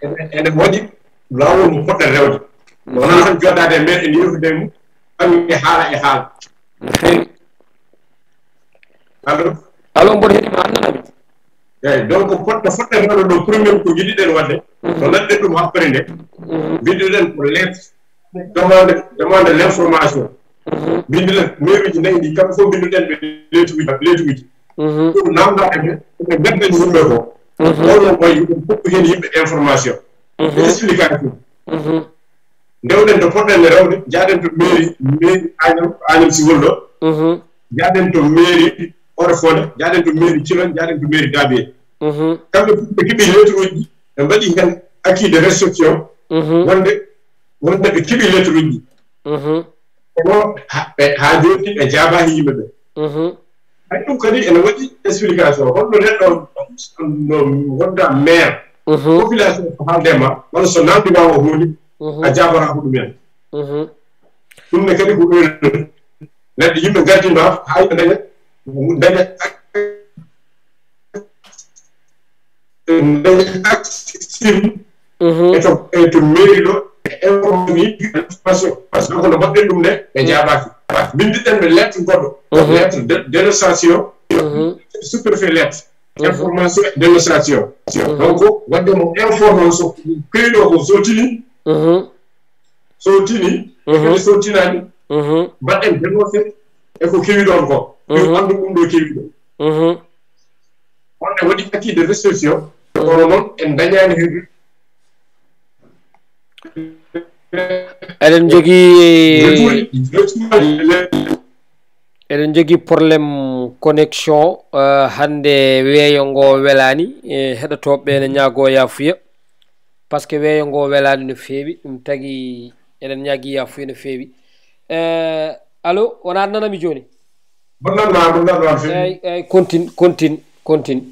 ene waɗi laawol mo poɗɗen rewde wonaa tan joɗɗaade e meeɗen yewtude mum kam e haala e haala. No feewi. Allo. Allo mboɗo heɗima annanami. Eyi donc poɗɗo foɗɗen rewde ɗo premier ko jiɗiɗen waɗde no naɗɗen ɗum happere nde mbinduɗen ko lettre demande demande l' information. Mbinduɗen mairie ji nayi ɗi kamɓe fof mbinduɗen ɓe lettre uji lettre uji pour namdaɓe ɓe ɓe mbeddani yimɓe ko holno wayi ɗum fof heen yimɓe information explication. Ndewɗen to poɗɗen rewde jaaɗen to mairie mairie añam añam siwol ɗo. Jaaɗen to mairie Oréfondé jaaɗen to mairie Thilogne jaaɗen to mairie Dabier. Kamɓe fof ɓe keɓi lettre uji ɓe mbaɗi heen acquis de réception. Wonde wonde ɓe keɓi lettre uji ɗi. Kono ha- ɓe- haa jooni ɓe jaabaaki yimɓe ɓe. Hay ɗum kadi ene waɗi explication, holno neɗɗo no wonda maire, population ko haalde ma walla so namdi ma o huunde, a jaabata ko ɗum en. Ɗum ne kadi ko erreur. Neɗɗo yimɓe ngardi ma haa yimɓe daña daña daña accès e to e to mairie ɗo e information information. Par ce que no mbaɗɗen ɗum ne ɓe jaabaaki. Mbindiɗen ɓe lettre goɗɗo, lettre de dénonciation, sous-préfet lettre, information et dénonciation. Donc waɗde mo informé so kewiɗo ko so tini so tini e kadi so tinani, mbaɗɗen dénoncé e ko kewi ɗon ko yo anndu ɗum ɗo kewi ɗo. On ne waɗi acquis de réception, kono noon en dañani hen. Eɗen jogii eɗen jogii problème connexion. Hannde weeyo ngo welaani. Heɗotooɓe ɓe ene ñaagoo yaafuya, parce que weeyo ngo welaani no feewi. Ɗum tagi eɗen ñaagii yaafuya no feewi. Allo, wonaa nanami jooni? Bonnanma bonnanma feewi. Eyi eyi, continue continue continue.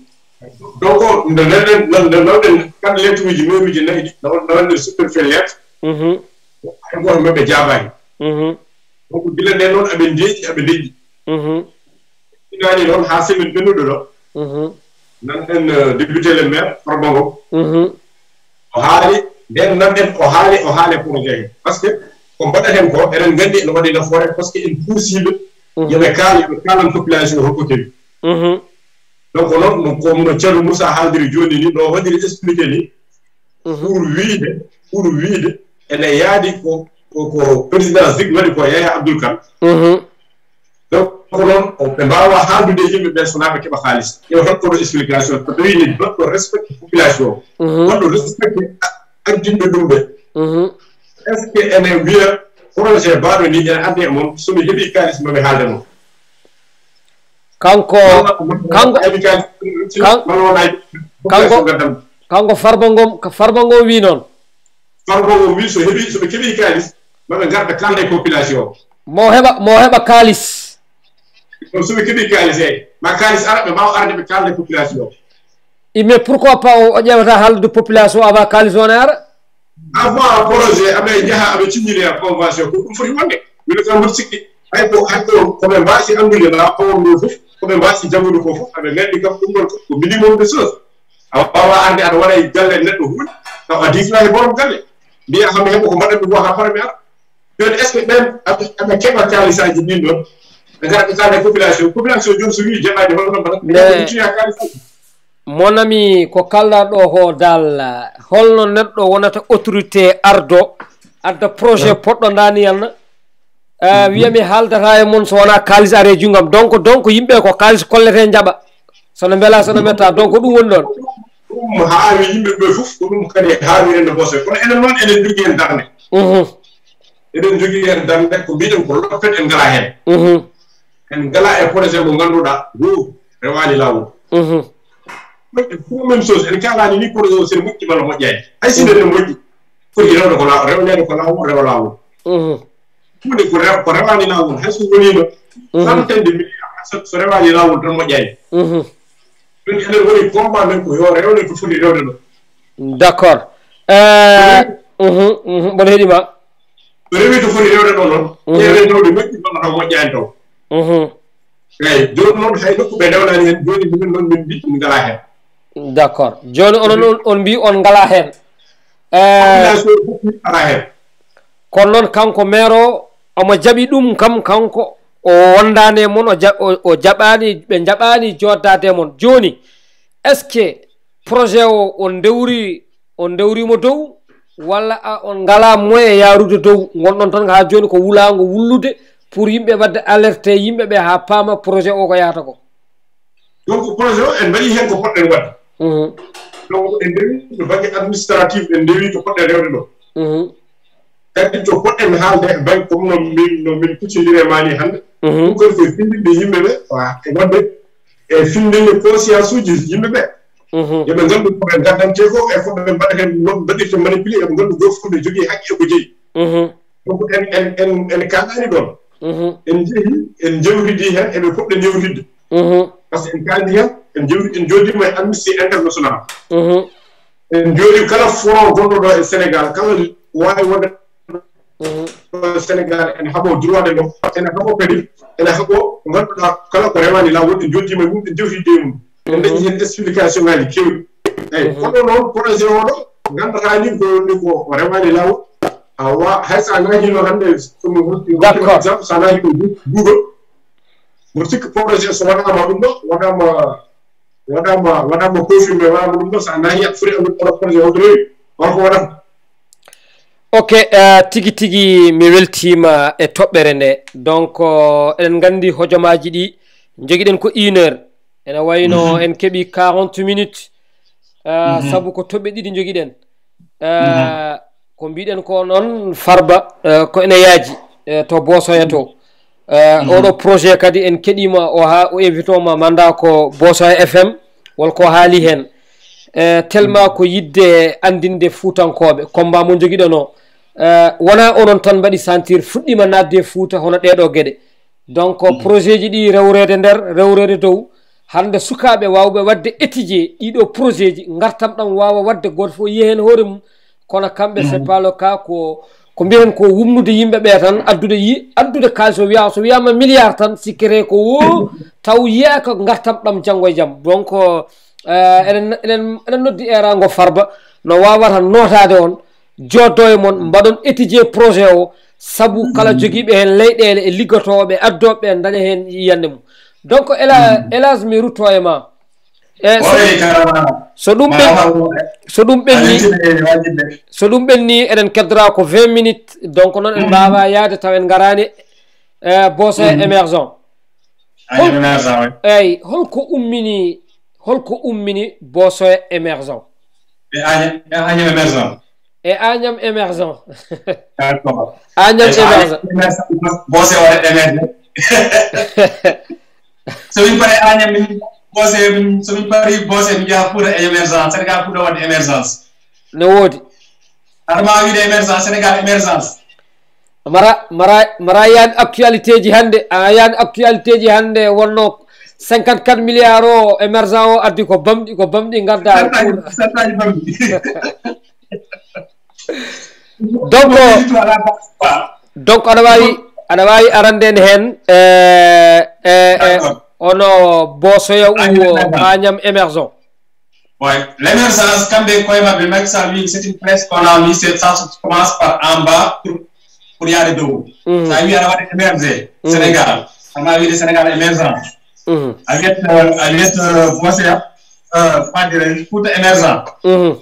Donc nde nde nde nawɗen kadi lettre uji maire uji nayi ɗi, nawanɗen sous-préfet lettre. Hay gooto maɓɓe jaabaani. Donc gila nden noon aɓe ndeeƴi aɓe ndeƴƴi. Inaani noon haa semaine ɓennuɗo ɗo, nanɗen député le maire Farba Ngom. O haali nden nanɗen o haali o haali projet he, parce que ko mbaɗaten ko eɗen nganndi ene waɗi nafoore, parce que en puusiiɓe yoɓe kaali ɓe kaalan population holko kewi. Donc noon no ko no Ceerno Moussa haaldiri jooni ni, no waɗiri expliqué ni, pour wiide pour wiide ene yaadi ko ko président Zig waɗi ko Yaya Abdoul Kane. Donc ko noon ɓe mbaawa haaldude e yimɓe ɓe so naa ɓe keɓa kaalis. Yo hol koɗo explication so tawi ni baɗɗo respecte population o, baɗɗo respecte ardinɓe ɗum ɓe. Est ce que ene wiya projet baaɗo ni ene adde e mon, somi heɓi kaalis mami haalde mon? Kanko kanko kanko kanko Farba Ngom Farba Ngom wi noon. Farba Ngom wi so heɓi soɓe keɓi kaalis maɓe ngar ɓe kalda e population o. Mo heɓa mo heɓa kaalis. Soɓe keɓi kaalis eyi ma kaalis ara ɓe mbawa arde ɓe kalda e population o. Mais pourquoi pas o ƴewata haaldude population avant kaalis o ne ara? Avant projet aɓe jaaha aɓe ciññinoya convention ko ɗum foti wonde. Mino kam mboɗo sikki hay ko hay ko koɓe mbasi anndude laawol ngol fof, koɓe mbasi janngude ko fof aɓe nganndi kam ɗum ɗon ko minimum de chose. A wawa arde aɗa waɗa e galle neɗɗo huunde taw a diisna e borom galle, mbiya kam heɓa ko mbaɗa ɗum wata para mi ara. Jooni est ce que ɓen aɓe keɓa kaalisaji ɗin ɗon ɓe ngara ɓe kalda e population population jooni so wii jaɓaji hono ɗon mbaɗa ɓe jaɓa ittoya kaalisaji. Mon ami, ko kalɗa ɗo ko dal holno neɗɗo wonata autorité ardo adda projet poɗɗo ndani yalna. Wiya mi haaldata e mon so wona kaalis are jungam, donc donc yimɓe ko kaalis kollete jaɓa sono mbela sono metta, donc ko ɗum woni ɗon. Ɗum haawi yimɓe ɓe fof ko ɗum kadi haawi rende bose kono enen noon eɗen jogui hen darde. Eɗen jogui hen darde ko mbiɗen ko loppet en ngala hen. En ngala e projet mo ganduɗa ngu rewani lawol. Ɗum ko même chose en kalani ni projet o sene moƴƴi walla moƴƴani, hay si nene moƴƴi foti rewde ko law rewnede ko lawol rewa lawol. Hunde ko rew ko rewani lawol hay so wonino centaine de milliards so rewani lawol tan moƴƴani. Ɗum enen woni combat men ko yo rewde ko foti rewde ɗo. D' accord. Mboɗo heɗima. So rewi to foti rewde ɗo noon ƴeewe tawde moƴƴi ɗon taw moƴƴani taw. Eyi jooni noon hay nokku ɓe ndewnani heen jooni minen noon min mbi min ngalaa heen. D' accord jooni onon on on mbi on ngalaa heen. Population fof min alaa heen. Kono noon kanko maire o omo jaɓi ɗum kam kanko o wondaani e mon o ja- o- o jaɓaani ɓe njaɓaani jooɗdaade e mon jooni est ce que projet o on ndewri on ndewriima dow walla a on ngalaa moyen yaarude dow ngonɗon tan haa jooni ko wulaango wullude pour yimɓe waɗde alerte yimɓe ɓe haa paama projet o ko yahata ko. Donc projet o en mbaɗii heen ko poɗɗen waɗde. Donc en ndewii to bannge administratif en ndewii to poɗɗen rewde ɗo. Kadi to poɗɗen haalde e bannge comme no min no min kuccondiri e maa nii hannde. Ɗum kadi koye findinde yimɓe ɓe e waɗde e findinde conscience uji yimɓe ɓe. Yo ɓe nganndu ko ɓe ngaddante ko e ko ɓe mbaɗa heen no ɓe mbaɗirta manipulé yo ɓe nganndu gooto fof ɓe jogii haqqe e ko jeyi. Mhm. Donc, en, en, en, en kaɗaani ɗoon. Mhm. En njehi, en njewtidi heen, eɓe poɗɗen yewtidde. Mhm. Parce que en kaɗi heen, en jewti, en jooɗiima e Amnesty International. Mhm. En jooɗi kala front gonɗo ɗo e Sénégal, kala waawi wonde Mhm. ɗo e Sénégal, ene haɓo droit de l'homme, ene haɓo kadi, ene haɓo ko ngannduɗaa kala ko rewaani laawol, en jooɗiima e mum, en jewtidi e mum. En dañi heen explication ngaaji keewɗi. Eyi, kono noon projet o ɗo, nganndataa ni ko, ni ko o rewaani laawol. Awa, hay so a naati noon hannde, so mi hotti, hotti D'accord. exemple, so a naati ko Google, mo sikki projet so waɗaama ɗum ɗo, waɗaama, waɗaama, waɗaama confirmé, waɗaama ɗum ɗo, so a naati aɗa foti anndude oɗo projet holto rewi, holko waɗata. Ok, eh, tigi tigi mi weltiima e toɓɓere nde. Donc, eh, eɗen nganndi hojomaaji ɗi njogiɗen ko une heure. Ene wayno en keɓi quarante minutes, eh, sabu ko toɓɓe ɗiɗi njogiɗen. Eh, ko mbiɗen ko noon Farba, eh, ko ene yaaji, eh, to Boosoya to. Eh, oɗo projet kadi en keɗiima o haa o invitoma manda ko Boosoya F M, wol ko haali heen. Eh, tellement ko yiɗde anndinde Fuutankooɓe, combat mo njogiɗon o. Eh, wonaa onon tan mbaɗi sentir fuɗɗiima naatde e Fuuta hono ɗeeɗo geɗe. Donc, projet ji ɗi rewreede nder, rewreede dow, hannde sukaaɓe waawɓe waɗde étudier ɗiɗo projet ji, ngartam ɗam waawa waɗde gooto fof yiya heen hoore mum, kono kamɓe c'est pas le cas, ko, ko mbiyen ko wumnude yimɓe ɓe tan, addude yi-, addude kaalis o wiya, so wiyaama milliard tan sikkete ko wo, taw yiya ko ngartam ɗam janngo e jam. Donc, eh, eɗen, eɗen, eɗen noddi eeraango Farba, no waawata nootaade on, jooɗo e mon, mbaɗon étudier projet o, sabu kala jogiiɓe heen leyɗeele e liggotooɓe, addooɓe ɓe, ndaña heen yiyannde mum. Donc, Ela-, Elage, mi rutto e ma. E so, Oye, karama. So ɗum Ma ɓen-, haw-, so ɗum ɓenni, Alintin e wajibɓe. So ɗum ɓenni, eɗen keddora ko vingt minutes, donc noon en mbaawa yaade taw en ngaraani, e, Boosoya Émergent. Agnam Hol-, Émergent, oui. Eyyi, holko ummini, holko ummini Boosoya Émergent? E Agnam, e Agnam Émergent. E Agnam Émergent. D'accord. Agnam Émergent. Émergent, Boosoya waɗa émergent. So min pare Agnam, min Boosoya, min, so min pari Boosoya, min njaha Fuuta émergent. Sénégal Fuuta waɗde émergence. No woodi. Aɗa ma wiide émergent, Sénégal émergence. Mara, mara, mara yani actualité ji hannde, a yani actualité ji hannde wonno cinquante-quatre milliards o émergent o addi ko bamɗi, ko bamɗi ngadda. Santaji, santaji bamɗi. Donc, donc aɗa wawi, aɗa wawi arande en hen, eh, eh, eh, D'accord. Ono Boosoya ou Agnam Émergent. Agnam Émergent. Ouais. L'émergence, kamɓe koye maɓɓe, Macky Sall wi, c'est une flèche qu'on a mise, c'est, ça se commence par en bas pour, pour y aller de haut. Mhm. Ça wi aɗa waɗa émerger, mhm, Sénégal. Aɗa wawi wiide Sénégal émergent. Mhm. A wiyat, euh, a wiyat, euh, Boosoya, euh, comment dirais-je, Fouta émergent. Mhm.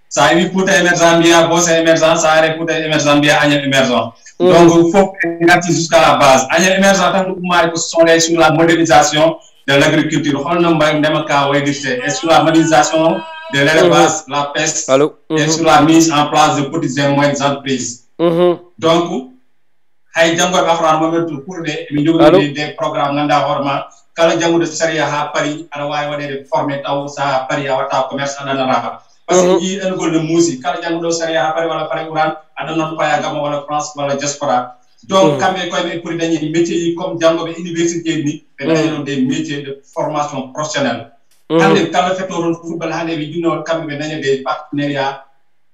Sa wi Fouta émergent, mbiya Boosoya émergent, sa ari Fouta émergent, mbiya Agnam émergent. Mhm. Donc, fof en garti jusqu'à la base. Agnam émergent tan ko ummaade ko sont les sur la modernisation de l'agriculture. Holno mbayi ndema ka wayriste et sur la modernisation de l'élevage, mhm, la pêche, allô, et, mhm, sur la mise en place de petites et moyennes entreprises. Mhm. Donc, hay janngoɓe Alquraan mo men to Fuuta ɗe, eɓe njogori, allô, des programmes, ngannduɗaa hoore ma, kala jannguɗo sariya haa pari, aɗa waawi waɗeede formé taw, so a parii a waɗta commerce, a ɗannata. Parce que, mhm, njii ɗanugol no muusi, kala jannguɗo sariya haa pari walla pari Quraan, a ɗannoto paya Gabon walla France walla diaspora. Donc, mhm, kamɓe koye ɓe poti dañi métier yi comme janngoɓe université ni, ɓe, mhm, dañi ɗon des métiers de formation professionnelle. Mhm. Hannde kala fetto toon football, hannde ɓe jinno kamɓe ɓe daña des partenariats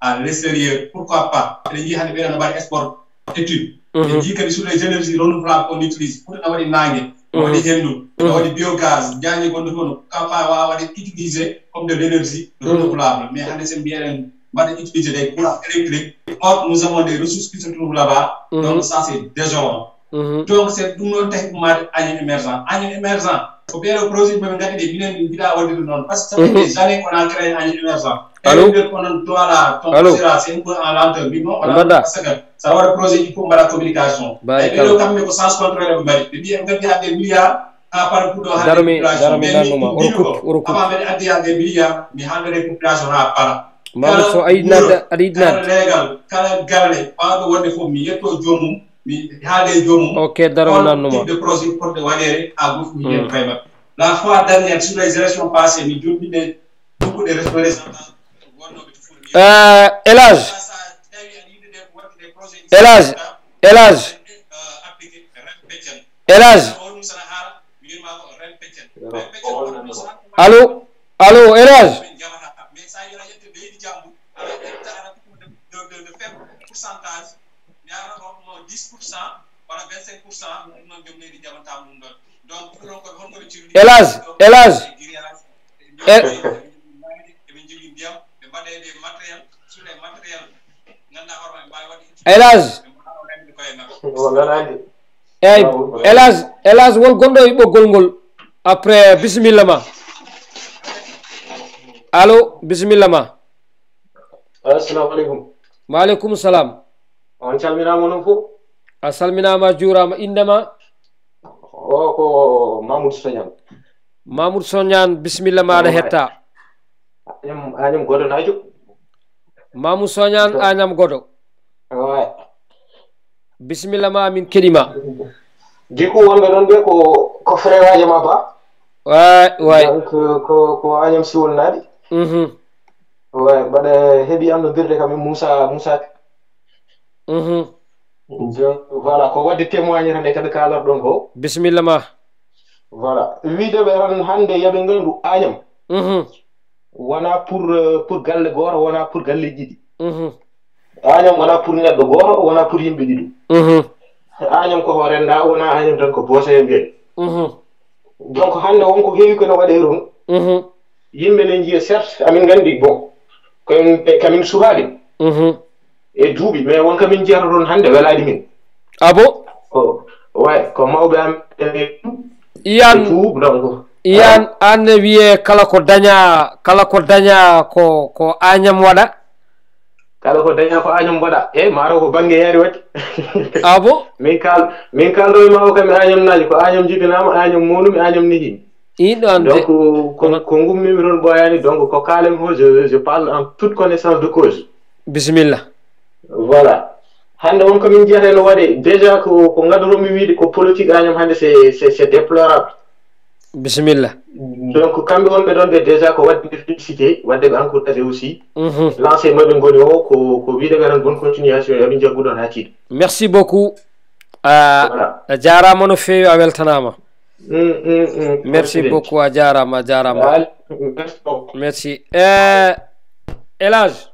à l'extérieur, pourquoi pas? Eɗen njii hannde ɓeɗon no mbaɗa sport étude. Mhm. Eɗen njii kadi sur les énergies renouvelables qu'on utilise. Fouta no waɗi naange, no, mhm, waɗi henndu, no, mhm, waɗi biogaz, jaañe gonɗo toon, pourquoi pas waawa waɗe utilisé comme de l'énergie, mhm, renouvelable. Mais hannde sen mbiyeɗen mbaɗa utilisé des courants électriques. Or, nous avons des ressources qui se trouvent là-bas. Mhm. Donc, ça, c'est désolant. Mhm. Donc, c'est ɗum noon tawi ummaade Agnam Émergent. Agnam Émergent, ko ɓeeɗo projet ɓe ɓe ngaddi ɗe, minen min mbiɗa waɗude noon. Parce que ça fait, mhm, des années on a créé Agnam Émergent. Allô? Eɗen mbiya onon Douala, ton, allô? Sera, c'est un peu en lenteur. Min noon, on a, allô, Badda? Parce que sa waɗa projet, il faut mbaɗa communication. Ay, ɓeeɗo kamɓe ko sens contraire ɓe mbaɗi. Ɓe mbiya ɓe ngaddi hannde milliard, haa pare pour ɗo hannde. Daro mi, population. Daro mi nannuma. Ɓe mbiya, oro kup, oro kup. Avant mbeɗa addi hannde milliard, mi haalda e population haa para. Mamadou Sow, a yiɗi naatde, aɗa yiɗi naatde? Kala leegal, kala galle, ɓawɗo wonde fof, mi yetto joomum, mi haalde e joomum. Ok, daro mi nannuma. Hol type de projet fotde waɗeede haa goɗɗum heen, hmm, koye maɓɓe. La fois dernière, sur les élections passées, mi joɗɗiino e beaucoup de représentants wonnooɓe to Fuuta. Euh, El Hadj. Sa tawi aɗa yiɗi nde waɗde projet Elage, Elage, Elage. Allo, allo, Elage. Elage, Elage. Elage. Eyyi, Elage, Elage, wol gonɗo e ɓoggol ngol? Après, bisimilla ma. Allo, bisimilla ma. Assalamu aleykum. Wa aleykum salam. On calminaama onon fof. A salminaama, a juuraama. Innde ma? O ko Mamoudou Sognane. Mamoudou Sognane, bisimilla ma, aɗa hetta. Añam, Añam Godo Naajo. Mamoudou Sognane, Añam Godo. Waay. Bisimilla ma, min keɗima. Jiku wonɓe ɗon ɓe ko, ko frère ajo ma ba? Waay, waay. Donc, ko, ko Añam Siwol Naaɗi. Mhm. Waay, mbaɗa heɓi annondirde kam e Moussa, Moussa. Mhm. Donc, voilà, ko waɗde témoigne tan e kadi kaalarɗon ko. Bisimilla ma. Voilà. Wiide ɓe tan hannde yoɓe nganndu Añam. Mhm. Wona pour, euh, pour galle gooto, wona pour galle ɗiɗi. Mhm. Añam wona pour neɗɗo gooto, wona pour yimɓe ɗiɗo. Mhm. Añam ko hoore nda, wona Añam tan ko boose e mbiyen. Mhm. Donc hannde won ko heewi ko no waɗe toon. Mhm. Yimɓe ne njiya certes, amin nganndi bon. Ko en, kamin suhaaɓe. Mhm. E duuɓi, mais won kamin njiyata toon hannde welaani min. Ah bon? Ko, ouais, ko mawɓe am. Iyan, tout, donc. Iyan, an ne wiye kala ko daña, kala ko daña ko, ko Añam waɗa? Kala ko daña ko Añam waɗa. E maaro ko bannge yaari waɗi. Ah bon? Min kal-, min kalɗo e ma o kam e Añam naaji, ko Añam jibinaama, Añam monumi, Añam nehimi. Iɗo ande. Donc, ko, ko ngummimi toon ɓooyaani, donc ko kaalan o, je, je parle en toute connaissance de cause. Bisimilla. Voilà. Hannde on ko min njiyata no waɗe. Déjà ko, ko ngadduɗon mi wiide ko politique Añam hannde, c'est, c'est, c'est déplorable. Bisimilla. Donc kamɓe wonɓe ɗon ɓe déjà ko waɗde félicité, waɗde ɓe encouragé aussi. Mhm. Lancé maɓɓe ngoni o ko, ko wiide ɓe tan bonne continuation, eɓe njaggu ɗon haa tiiɗi. Merci beaucoup. A, voilà. A jaaraama no feewi, a weltanaama. Mm, mm, mm. Merci beaucoup, a jaaraama, a jaaraama. Merci beaucoup. Merci. Eh, Elage.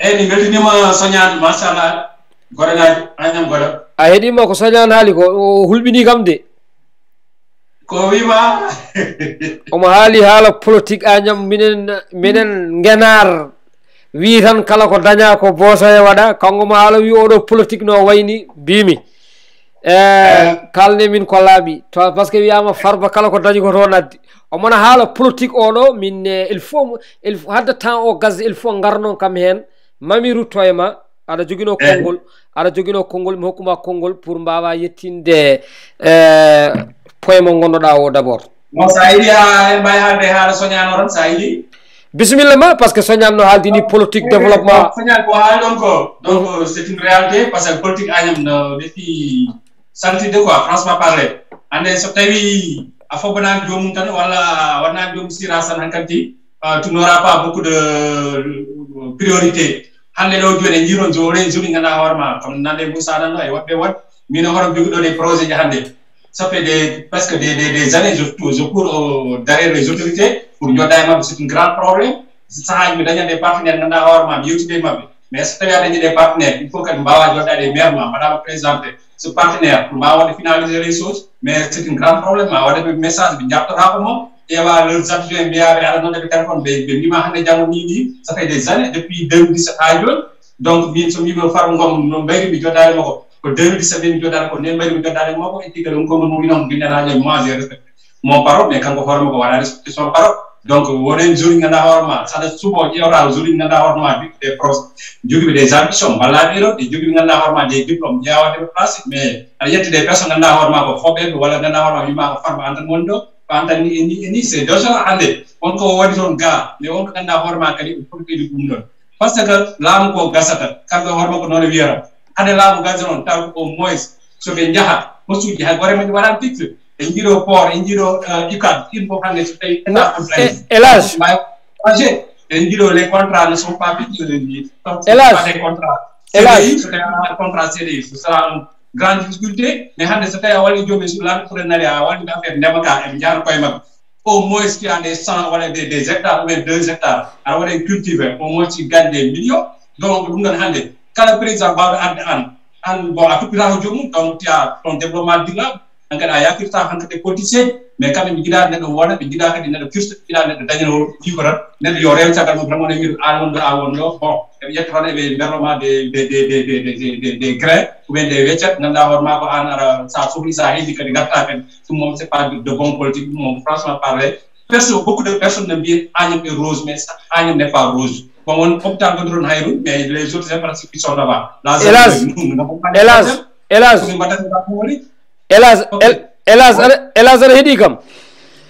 Eyyi, min mbeltiniima Soñaan, machallah. Goɗo Naajo, Añam Godo. A heɗiima ko Soñaan haali ko, o hulɓinii kam de. Ko wiima? Omo haali haala politique Añam, minen, minen Ngenaar. Wi tan kala ko daña ko Bosoye waɗa, kanko mo haala wi oɗo politique no wayni, mbimi. Eh, kalne min ko laaɓi. To, parce que wiyama Farba kala ko dañi ko toon addi. Omona haala politique oɗo, min, eh, il faut, il faut, hadde temps o gazde, il faut ngarnon kam hen. Mami rutto e ma, aɗa jogino konngol, aɗa jogino konngol, mi hokkuma konngol pour mbawa yettinde, eh, point mo gonnoɗa o d'abord. Bon, sa yiɗi ha en mbawi haalde haala Soñaan o tan, sa yiɗi. Bisimilla ma, parce que Soñaan no haaldini politique développement. Soñaan ko haali ɗon ko, donc, c'est une réalité, parce que politique Añam no ɓe fi saltidde quoi, franchement parler. Hannde so tawi a fobbanani joomum tan, walla a waɗanani joomum sira tan, hankkadi, euh, tu n'auras pas beaucoup de, euh, priorité. Hannde ɗo jooni en njii toon jooni, jooni ganduɗa hoore ma, comme nande Moussa nan ɗo e woɗɓe woɗ, min hoore jogiɗo des projets ji hannde. Ça fait des, presque des, des, des années, je, je cours au, derrière les autorités pour jodda e maɓɓe, c'est un grand problème. Sahaaji mi daña des partenaires ganduɗa hoore ma, mi yewtida e maɓɓe. Mais so tawi a dañi des partenaires, il faut kadi mbawa joddaade e maire ma, mbaɗama présenté ce partenaire pour mbawa waɗde finaliser les choses. Mais c'est un grand problème, ma waɗa ɓe message, ɓe jabtotako mo, ƴeewa leurs adjoints, mbiya ɓe aɗa nodda ɓe téléphone, ɓe, ɓe mbima hannde janngo ni ni, ça fait des années, depuis deux mille dix-sept ha jooni. Donc min so mbimi Farba Ngom no mbayri mi joddaade makko, ko deux mille dix-sept min mi joddaade ko, nden mbayri mi joddaade makko, e tigga ɗum konngol mum inon mbindanaajo, moi je respecte mon parole, mais kanko hoore makko waɗa respecté son parole. Donc wonen jooni ganduɗa hoore ma, saɗa suɓo ƴewta jooni ganduɗa hoore ma, des projets, jogiiɓe des ambitions, mballaɓe ɗo, e jogiiɓe ganduɗa hoore ma des diplômes, ƴeewa waɗde ɓe plastique, mais aɗa ƴetti des personnes ganduɗa hoore ma ko fobɓeɓe, walla ganduɗa hoore ma mbima ko Farba an tan woni ɗo, ko an tan ni, e ni, e ni, c'est déjà hannde. On ko waɗi toon ga, mais on ko ganduɗa hoore ma kadi, o foti ɓeydu ɗum ɗon. Par ce que laamu ko gasata, kamɓe hoore makko noon e wiyata. Hade laamu gasa noon, taw au moins, so ɓe njaha, postuji, hay gore men waɗan fixe. En njiɗo port, en njiɗo, euh, UCAD, ɗin fof hannde so tawi... Non, état contrat, eh, hélas. Mbawi changé. En njiɗo les contrats ne sont pas fixés, les contrats. Hélas. Hélas. C D I, so tawi a contrat C D I, ce sera une grande difficulté. Mais hannde so tawi a wallii joomum e suudu laaɓi, pour nari a wallii ɓe affaire ndema ka, eɓe njaara koye maɓɓe. Au moins tu as des champs walla des, des hectares ou bien deux hectares, aɗa waɗa cultivé, au moins tu gagnes des millions. Donc ɗum ɗon hannde kala président baawɗo arde an, an bon a toppitaako joomum, donc tu as ton développement durable. Hankadi a yakirta hankadi politicien, mais kamɓe ɓe njiɗa neɗɗo wona, ɓe njiɗa kadi neɗɗo firta, ɓe njiɗa neɗɗo dañano jiko tan. Neɗɗo yo rew caggal mum tan wona wiide an wonɗo, an wonɗo. Bon, eɓe ƴetta tan eɓe mberlo ma des des des des des des des grains ou bien des weccet, ngannduɗaa hoore ma ko an aɗa sa sohli sa heedi kadi ngarta kadi. Ɗum moom c'est pas de bon politique, ɗum moom franchement parler. Perso, beaucoup de personnes ne mbiye Agnam est rose, mais Agnam n'est pas rose. Bon, on hôpital gonɗo toon Hayrou, mais les autres infrastructures sont là-bas. La Hélas. Nous, nous n'avons pas de Hélas. Problème. Hélas. Ko min mbaɗata ko woni. Hélas. Ok. Hélas aɗa hélas aɗa heɗi kam.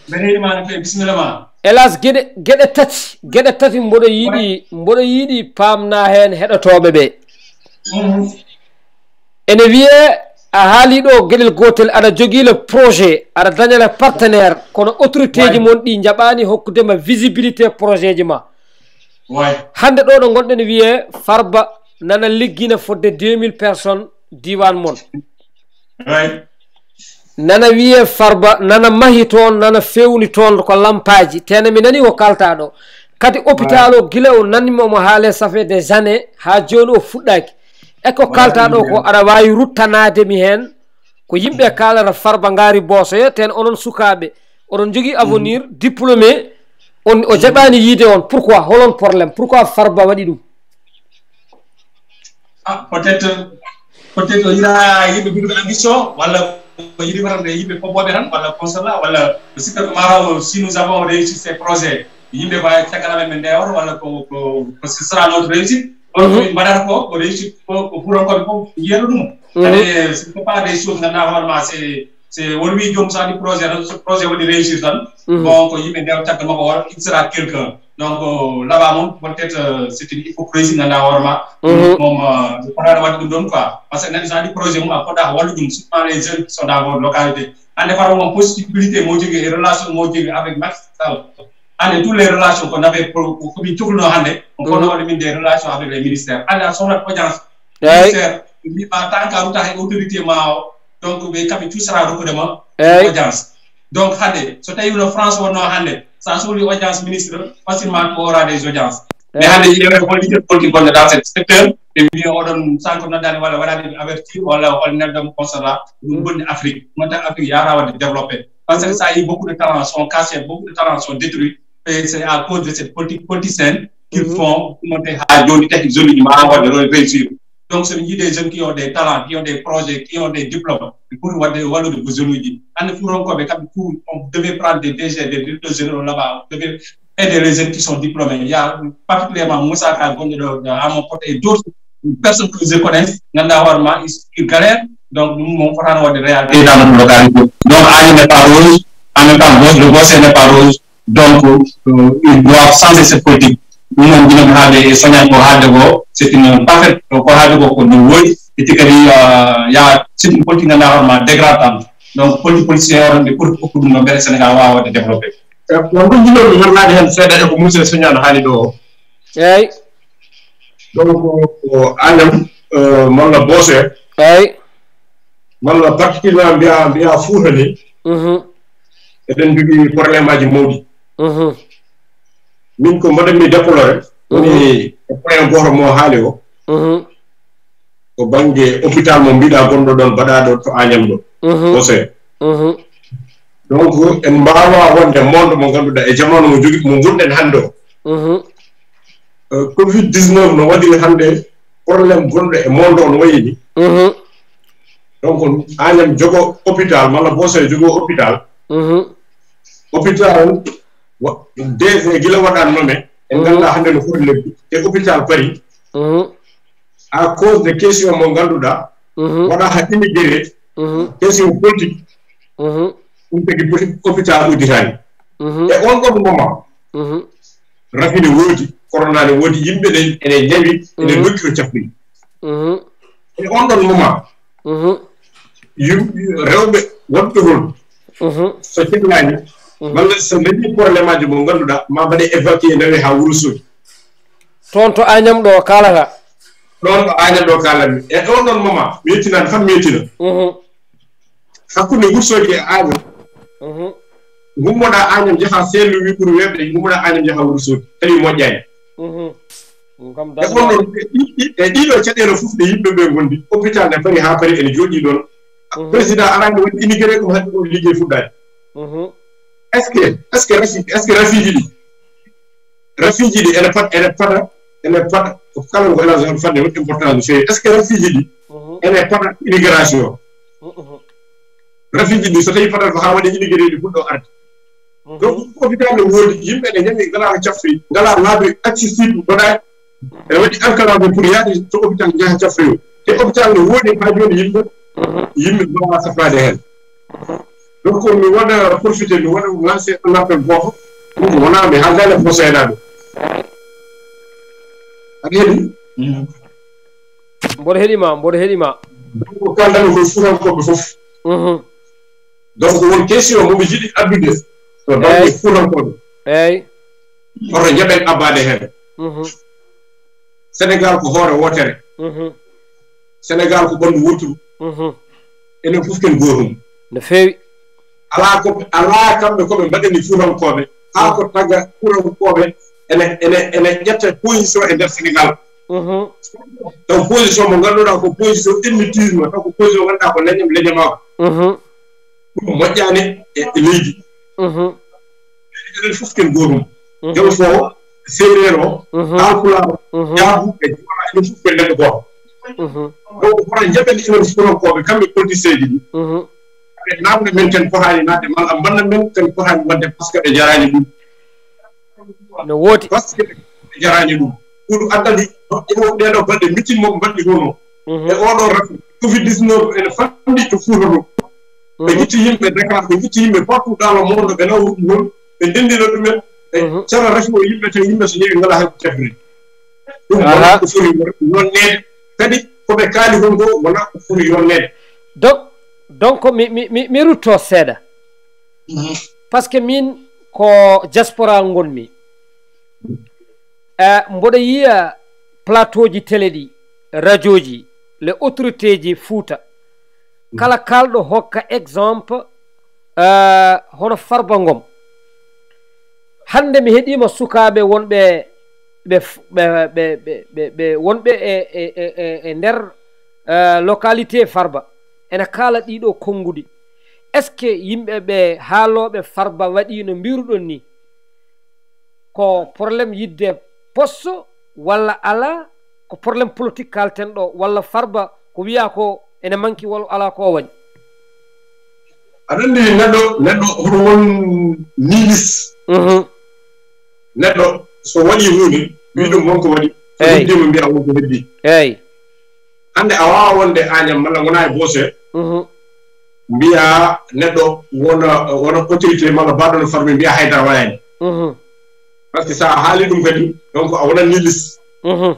Mbeɗa heɗi ma no feewi, bisimilla ma. Hélas, geɗe geɗe tati geɗe tati mboɗo yiɗi mboɗo yiɗi pamna hen heɗotoɓe ɓe. Mhm. Ene wiye a haali ɗo geɗel gotel, aɗa jogii le projet, aɗa daña le partenaire, kono autorité ji mon ɗi njaɓani hokkudema visibilité projet ji ma. Ouais. Hande ɗo ɗo gonɗen wiye Farba nana liggina fodde deux mille personnes diwan mon. Ouais. Nana wiye Farba nana mahi toon, nana fewni toon ko lampaji, tene mi nani ko kalta ɗo. Kadi hôpital o gila o nanimo mo haale, ça fait des années ha joni o fuɗɗaki. E ko kalta ɗo ko aɗa wawi ruttanade mi hen? Ko yimɓe kalata Farba ngari bosoyo ten, onon sukaɓe oɗon jogui avenir, diplômé, on o jaɓani yiide on, pourquoi, holon problème, pourquoi Farba waɗi ɗum? Ah, peut-être, peut-être o yiɗa yimɓe mbiɗo ambition, walla o yiɗi wonande yimɓe fof ɓooɓe tan, walla concernant, walla o sikka ko mataw si nous avons réussi ces projets, yimɓe mbawi caggal amen ɓe ndewata, walla ko ko ko ce sera notre réussite. Kono ko min mbaɗata ko ko réussite ko ko fuurankoɓe fof yiyata ɗum. Kadi ce n'est pas des choses ganduɗa hoore ma, c'est c'est won wi joom so andi projet tan, so projet waɗi réussir tan, bon, ko yimɓe ndewa caggal makko wala il sera quelqu'un. Donc là-bas moom peut-être c'est une hypocrisie ganduɗa hoore ma. Moom fotaɗo wadde ɗum ɗon quoi, parce que neɗɗo so andi projet mum a poɗɗa ko wallu ɗum, surtout les jeunes qui sont dans votre localité. Hande faro moom possibilité mo jogui e relation mo jogui avec Macky Sall. Hande toutes les relations qu'on avait, komin cohluno hande, on kono waɗa min des relations avec les ministères. Hande a sohlat audience ministère, mbiɓa tant que a ruta e autorité ma o, donc ɓe kamɓe tout sera rokkude ma audience. Donc hande so tawi no France wonno hande, sa sohli audience ministre, facilement tu auras des audiences. Mais hande yiɗe waɗa politique politique gonɗo dans ce secteur, ɓe mbiya oɗon sanko noddani walla waɗani avertir walla walla neldam concernant ɗum bonni Afrique, monta Afrique yara wadde développé. Parce que ça y beaucoup de talents sont cachés, beaucoup de talents sont détruits. Et c'est à cause de cette politique politicienne qu'ils font monter ha joni tati zone uji ma wadde ɗo réussir. Donc c'est des jeunes qui ont des talents, qui ont des projets, qui ont des diplômes pour wadde wallude ko zone uji. Hande fuurankoɓe kamɓe tout, on devait prendre des D G, des directeurs généraux là-bas, on devait aider les jeunes qui sont diplômés. Il y a particulièrement Moussa Ka gonɗo ɗo à mon côté et d'autres personnes que je connais, ganduɗa hoore ma ils galèrent. Donc ɗum moom fotano wadde réalité dans notre localité. Donc Agnam n'est pas rose, en même temps le Bossoé n'est pas rose. Donc ils doivent changer cette politique. Ɗum noon jinomi haalde e soñan ko haalde ko c'est une parfaite, ko haalde ko ko no woodi. Itti kadi ya c'est une politique ganduɗa hoore ma dégradante. Donc politique politicien o tan ɓe ɓurti hokku ɗum no mbele Sénégal wawa wadde développé. Won ko jinomi wonnaade heen seeɗa e ko monsieur Soñano haali ɗo o. Eyyi. Donc ko Agnam malla Bossoé, eyyi, malla particulièrement mbiya mbiya Fouta ni, eɗen jogui problème aji mawɗi. Min ko mbaɗanmi déploré woni e point goto mo haali o, ko banggue hôpital mo mbiɗa gonɗo ɗon mbaɗaɗo to Agnam ɗo, Bossoé. Donc en mbawa wonde monde mo ganduɗa e jamanu mo jogui mo gonɗen hande o, covid dix-neuf no waɗiri hande problème gonɗo e monde o no wayini. Donc Agnam jogo hôpital malla Bossoé jogo hôpital. Hôpital D G gila waɗa nommé, en ganda hande no foti lebbi, e hôpital Paris à cause de question mo ganduɗa waɗa ha immigré, question politique. Ɗum tagi hôpital udditani. E on ɗon moment rafi ne woodi, corona ne woodi, yimɓe ne ene ñawi, ene dokkiro caffuɗi. E on ɗon moment yim rewɓe waɗɓe hol so cellani walla so dañi problème aji mo ganduɗa ma mbaɗe évacué nawe ha Wourossogui. Toon to Agnam ɗo kalata. ɗon ɗo Agnam ɗo kaalanmi. E ɗon ɗon mama, mi yettinaani tan mi yettina. Mhm. Hakkunde Wursoji e Agnam. Mhm. Ngummoɗaa Agnam njahaa Saint-Louis ɓuri weeɓde, ngummoɗaa Agnam njahaa Wursoji. Tawi moƴƴaani. Mhm. Ɗum kam e ɗon ɗon, e ɗi-, ɗi-, e ɗiɗo caɗeele fof ɗe yimɓe ɓe ngondi, hôpital ne pari haa pari ene jooɗii ɗon. Mhm. Président araani waɗi inauguré ɗum, haɗi ɗum liggey fuɗɗaade. Mhm. Est-ce que, est-ce que rafi-, est-ce que rafiiji ɗi, rafiiji ɗi ene pat-, ene paɗa, ene paɗa, ko kala ko Elhadji Ahmed Fandi waɗi importance no feewi. Est-ce que rafiiji ɗi mhm, ene paɗa inauguration? Mhm. Rafiiji ɗi so tawi paɗat ko haa waɗi inauguré ɗi fuɗɗo arde. Mhm. Donc, hôpital ne woodi, yimɓe ne ñami, ngalaa ko cafri, ngalaa laabi accessible, mbaɗaani. Ene waɗi enclavé pour yaade to hôpital njaha cafroyo. Te hôpital ne woodi haa jooni yimɓe, mhm, yimɓe mbaawa safaade heen. Donc, mi waɗa profité, mi waɗa lancé un appel gooto. Ɗum wonaa mi haaldaani ko seeɗaaɓe. Aɗa heɗi? Mhm. Mboɗo heɗi ma, mboɗo heɗi ma. Donc, ko kalɗa-mi ko Fuutankooɓe fof. Mhm. Donc, won question mo mi jiɗi addude to bannge Fuutankooɓe. Eey. Hoto njaɓen abbaade heen. Mhm. Senegaal ko hoore wootere. Mhm. Senegaal ko ɓanndu wooturu. Mhm. Enen fof ken gootum. No feewi. Alaa ko, alaa kamɓe ko ɓe mbaɗani Fuutankooɓe. Haa ko taga Fuutankooɓe ene, ene, ene ƴetta position e nder Senegaal. Mhm. Taw position mo ngannduɗaa ko position ennemi, taw ko position mo ngannduɗaa ko leñam, leñam maako. Mhm. Ɗum moƴƴaani e, e leydi. Mhm. Enen fof ken gootum. Mhm. Jaw fo, seereer o, mhm, haalpulaar o, mhm, jaabu e joola, enen fof ken neɗɗo gooto. Mhm. Donc, kono njaɓen enen Fuutankooɓe, kamɓe politiciens ji ɗi. Mhm. Ɓe naamna men ken potaani naatde, malla mbanna men ken potaani waɗde, parce que ɓe njaraani ɗum. No woodi. Parce que ɓe njaraani ɗum. Ko ɗum addani ɗeɗo balɗe meeting mo ɓe mbaɗi ɗo no. Mhm. E oɗo rafi, covid dix-neuf ene famɗi to Fuuta ɗo. Ɓe, mhm, ƴetti yimɓe Dakar, ɓe ƴetti yimɓe partout dans le monde, ɓe nawa ɗum ɗon, ɓe ndenndina ɗumen, ɓe, mhm, cara rafi o yimɓe, tawi yimɓe so ƴeewi ngalaa hay ko tefri. Ɗum wonaa ko foti yonneede. Kadi ko ɓe kaali kon ko wonaa ko foti yonneede. Donc, donc mi, mi, mi, mi rutto seeɗa. Mhm. Parce que min ko diaspora ngonmi. Eh, mboɗo yiya plateau ji télé ɗi, radio ji, les autorités ji Fuuta. Kala kalɗo hokka exemple, eh, hono Farba Ngom. Hannde mi heɗiima sukaaɓe wonɓe ɓe f-, ɓe, ɓe, ɓe, ɓe, ɓe wonɓe e, e, e, e, e nder, eh, localité Farba. Ena kaala ɗiɗo konnguɗi. Est-ce que yimɓe ɓe haalooɓe Farba waɗi no mbiruɗon ni? Ko problème yiɗde poste walla alaa? Ko problème politique kalten ɗo, walla Farba ko wiyaa ko ene manki walla alaa ko o waɗi? Aɗa anndi neɗɗo, neɗɗo hoto won nihilis. Mhm. Neɗɗo so waɗi huunde, wiyi ɗum won ko waɗi. So, eey, heddiima, mbiya won ko heddi. Eey. Hannde a waawaa wonde Agnam malla ngonaa e Boosoya. Mhm. Mbiya neɗɗo wona, wona autorité malla baɗɗo no Farba, mbiya haydara wayaani. Mhm. Parce que so a haali ɗum kadi, donc a wonat nihilis. Mhm.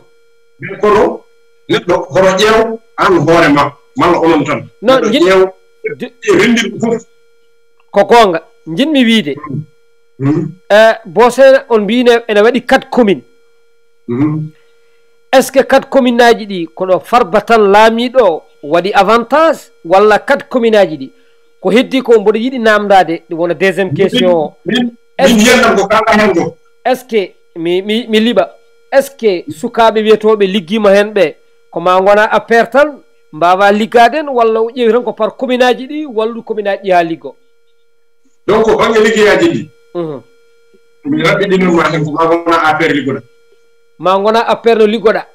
Mais kono neɗɗo hoto ƴeew aan hoore ma, malla onon tan. Non, neɗɗo jin-, ƴeew, di-, renndin ɗum fof. Ko goonga. Njiɗmi wiyde, mhm, eh, Boosoya on mbiyi ne ene waɗi quatre communes. Mhm. Est-ce que quatre communes aji ɗi ko ɗo Farba tan laamiiɗo waɗi avantage, walla quatre communes aji ɗi ko heddi ko mboɗo yiɗi naamndaade, ɗum wona deuxième question o. Min, min, min est-ce que, mbiyatnoo ko kaalɗaa heen ko, est-ce que mi, mi, mi liɓa, est-ce que sukaaɓe wiyetooɓe liggiima heen ɓe, ko maa ngonaa A P R tan mbaawaa liggaade heen, walla o ƴeewi tan ko par commune aji ɗi, wallu commune aji ɗi haa liggoo? Donc, bannge liggeyaaji ɗi, mhm, mi raɓɓiɗinii ma heen ko maa ngonaa A P R liggoɗaa. Maa ngonaa A P R no liggoɗaa.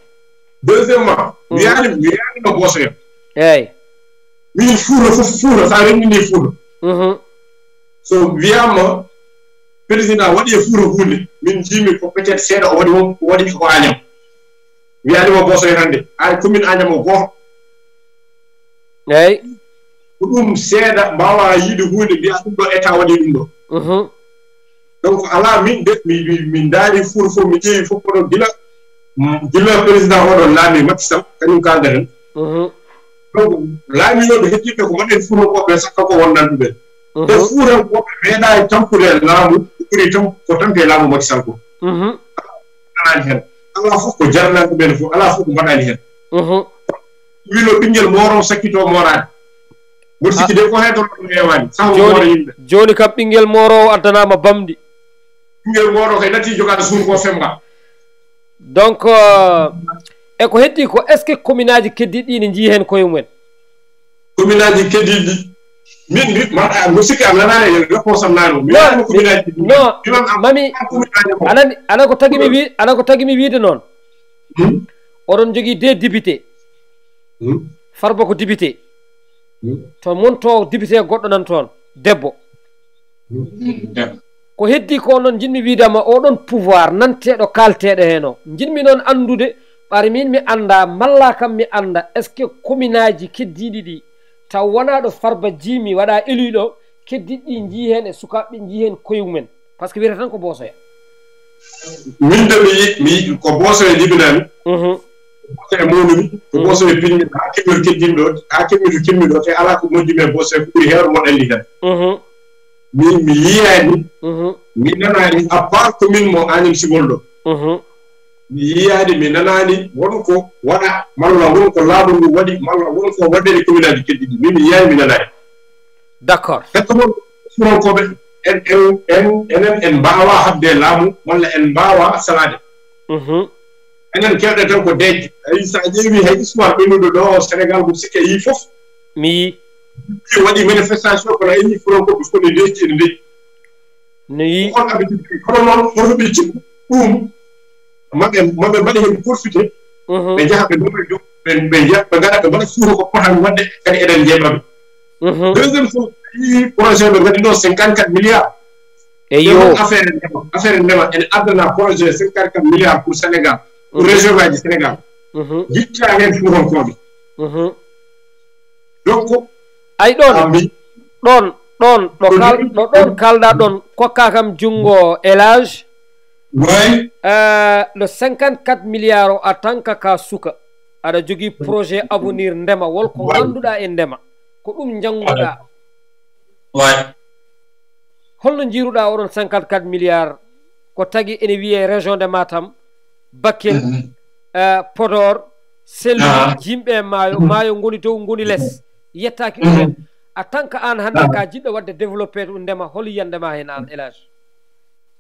Deuxièmement, mhm, mi yaani, mi yaani no Boosoya. Eey. Min Fuuta fof, Fuuta, so a renndinii Fuuta. Mhm. So wiyaama président waɗi e Fuuta huunde, min njiimi ko peut-être seeɗa o waɗi, o waɗi ko Agnam. Wiyaani mo Boosoya hannde, hay commune Agnam o gooto. Eey. Ko ɗum seeɗa mbaawaa yiide huunde, mbiya ɗum ɗo État waɗi ɗum ɗo. Mhm. Donc, alaa, min de, mi, mi, mi ndaari Fuuta fof, mi ƴeewi fof, kono gila, mm, gila président oɗo laami Macky Sall, kañum kaaldaten. Mhm. Donc, laamiiɓe heddiiɓe ko mbaɗen Fuuta ko ɓe sakka ko wonnan ɗumen. Mhm. Te Fuuta ko ɓe meeɗaa e tampude laamu, ko ɓuri tam-, ko tampi e laamu Macky Sall ko. Mhm. Alaa heen. Alaa fof ko jarnaa ɗumen fof, alaa fof ko mbaɗaani heen. Mhm. Wino ɓinngel mooro sakkito mooraade. Mboɗo sikki de ko heddorɗo ɗum heewaani. Saha mo mooro yimɓe. Jooni kam ɓinngel mooro o addanaama bamɗi. Ɓinngel mooro kay natti jogaade suudu ko femba. Donc, euh, e ko heddi ko, est-ce que commune aji keddiiɗi ɗi ne njii heen koye mumen? Commune aji keddiiɗi ɗi, min mbi-, ma, a, mi sikki a nanaani e réponse am naane o. Mi Non, wiyaani commune aji ɗi. Non, mi wiyan am mami, commune aji mo. Alani, ala ko tagi mi wi-, ala ko tagi mi wiide noon. Hmm? Oɗon njogii deux députés. Hmm? Farba ko député. Hmm? To mon to député goɗɗo nan toon, debbo. Hmm. Debbo. Ko heddi ko noon, njiɗmi wiide ma, oɗon pouvoir nanteeɗo kaalteeɗo heen o, njiɗmi noon anndude, ɓari min mi annda, malla kam mi annda, est-ce que commune aji keddiiɗi ɗi, taw wonaa ɗo Farba jiimi waɗa élu ɗo, keddiiɗi ɗi njii heen e sukaaɓe njii heen koye mumen? Parce que wiyata tan ko Boosoya. Min de mi yi-, mi yi-, ko Boosoya jibinami. Mhm. Boosoya mawni mi. Ko Mhm. Boosoya pinmi, haa keɓir keddiiɗo, haa keɓir kimmiɗo, te alaa ko moƴƴi men Boosoya ko ɓuri heewde mo ɗalli tan. Mhm. Mi, mi yiyaani, Mhm. mi nanaani, à part commune mo Agnam Sigol ɗo. Mhm. Mi yiyaani, mi nanaani won ko waɗa, malla won ko laamu ngu waɗi, malla won ko waɗɗere commune aji keddiiɗi. Min mi yiyaani, mi nanaani. D'accord. Hekka mon, Fuurankoɓe, en, en, en, enen en mbaawa haɓde laamu, walla en mbaawa salaade. Mhm. Enen kewɗe tan ko deeƴde. Ayi, so a ƴeewi hay histoire ɓennuɗo ɗo Sénégal, mboɗo sikki a yii fof. Mi yii. Waɗi manifestation, kono a yii Fuurankoɓe fof ne deeƴi, ene deeƴi. No yii. Ko on habitude, kono noon, hoto ɓe cikku ɗum, maɓe, maɓe mbaɗa heen profité, Mhm. ɓe njaha ɓe mbaɗa ɗum, ɓe, ɓe njaha, ɓe ngaɗa, ɓe mbaɗa suudu ko potani waɗde, kadi eɗen njeeɓa ɓe. Mhm. Deuxième chose, yii projet ɓe ngaɗi ɗo cinquante-quatre milliards. Eyyo. Ɓe mbaɗi affaire ndema, affaire ndema, ene addana projet cinquante-quatre milliards pour Sénégal, pour Mhm. région ngaji Sénégal. Mhm. Jitta heen Fuurankoɓe. Mhm. Donc, Ay, ɗoon, a, mi ɗoon, ɗoon, ɗo ko kal-, ɗum, ɗo ɗoon kalɗa ɗoon, kokka kam junngo, Elage. Oui. Euh, le cinquante-quatre milliards o, en tant que ka suka, aɗa jogii projet avenir ndema, wol ko Oui. ngannduɗaa e ndema, ko ɗum njannguɗaa. Oui. Holno njiiruɗaa oɗon cinquante-quatre milliards? Ko tagi ene wiyee région de Matam, Bakel, Mhm. eh, Podor, Saint-Louis, Aha. Yimɓe maayo, Mhm. maayo ngoni dow, ngoni les. Yettaaki Mhm. ɗumen. En tant que aan hannde Aha. ka jiɗɗo waɗde développé ɗum ndema, hol yiyannde ma heen aan, Elage?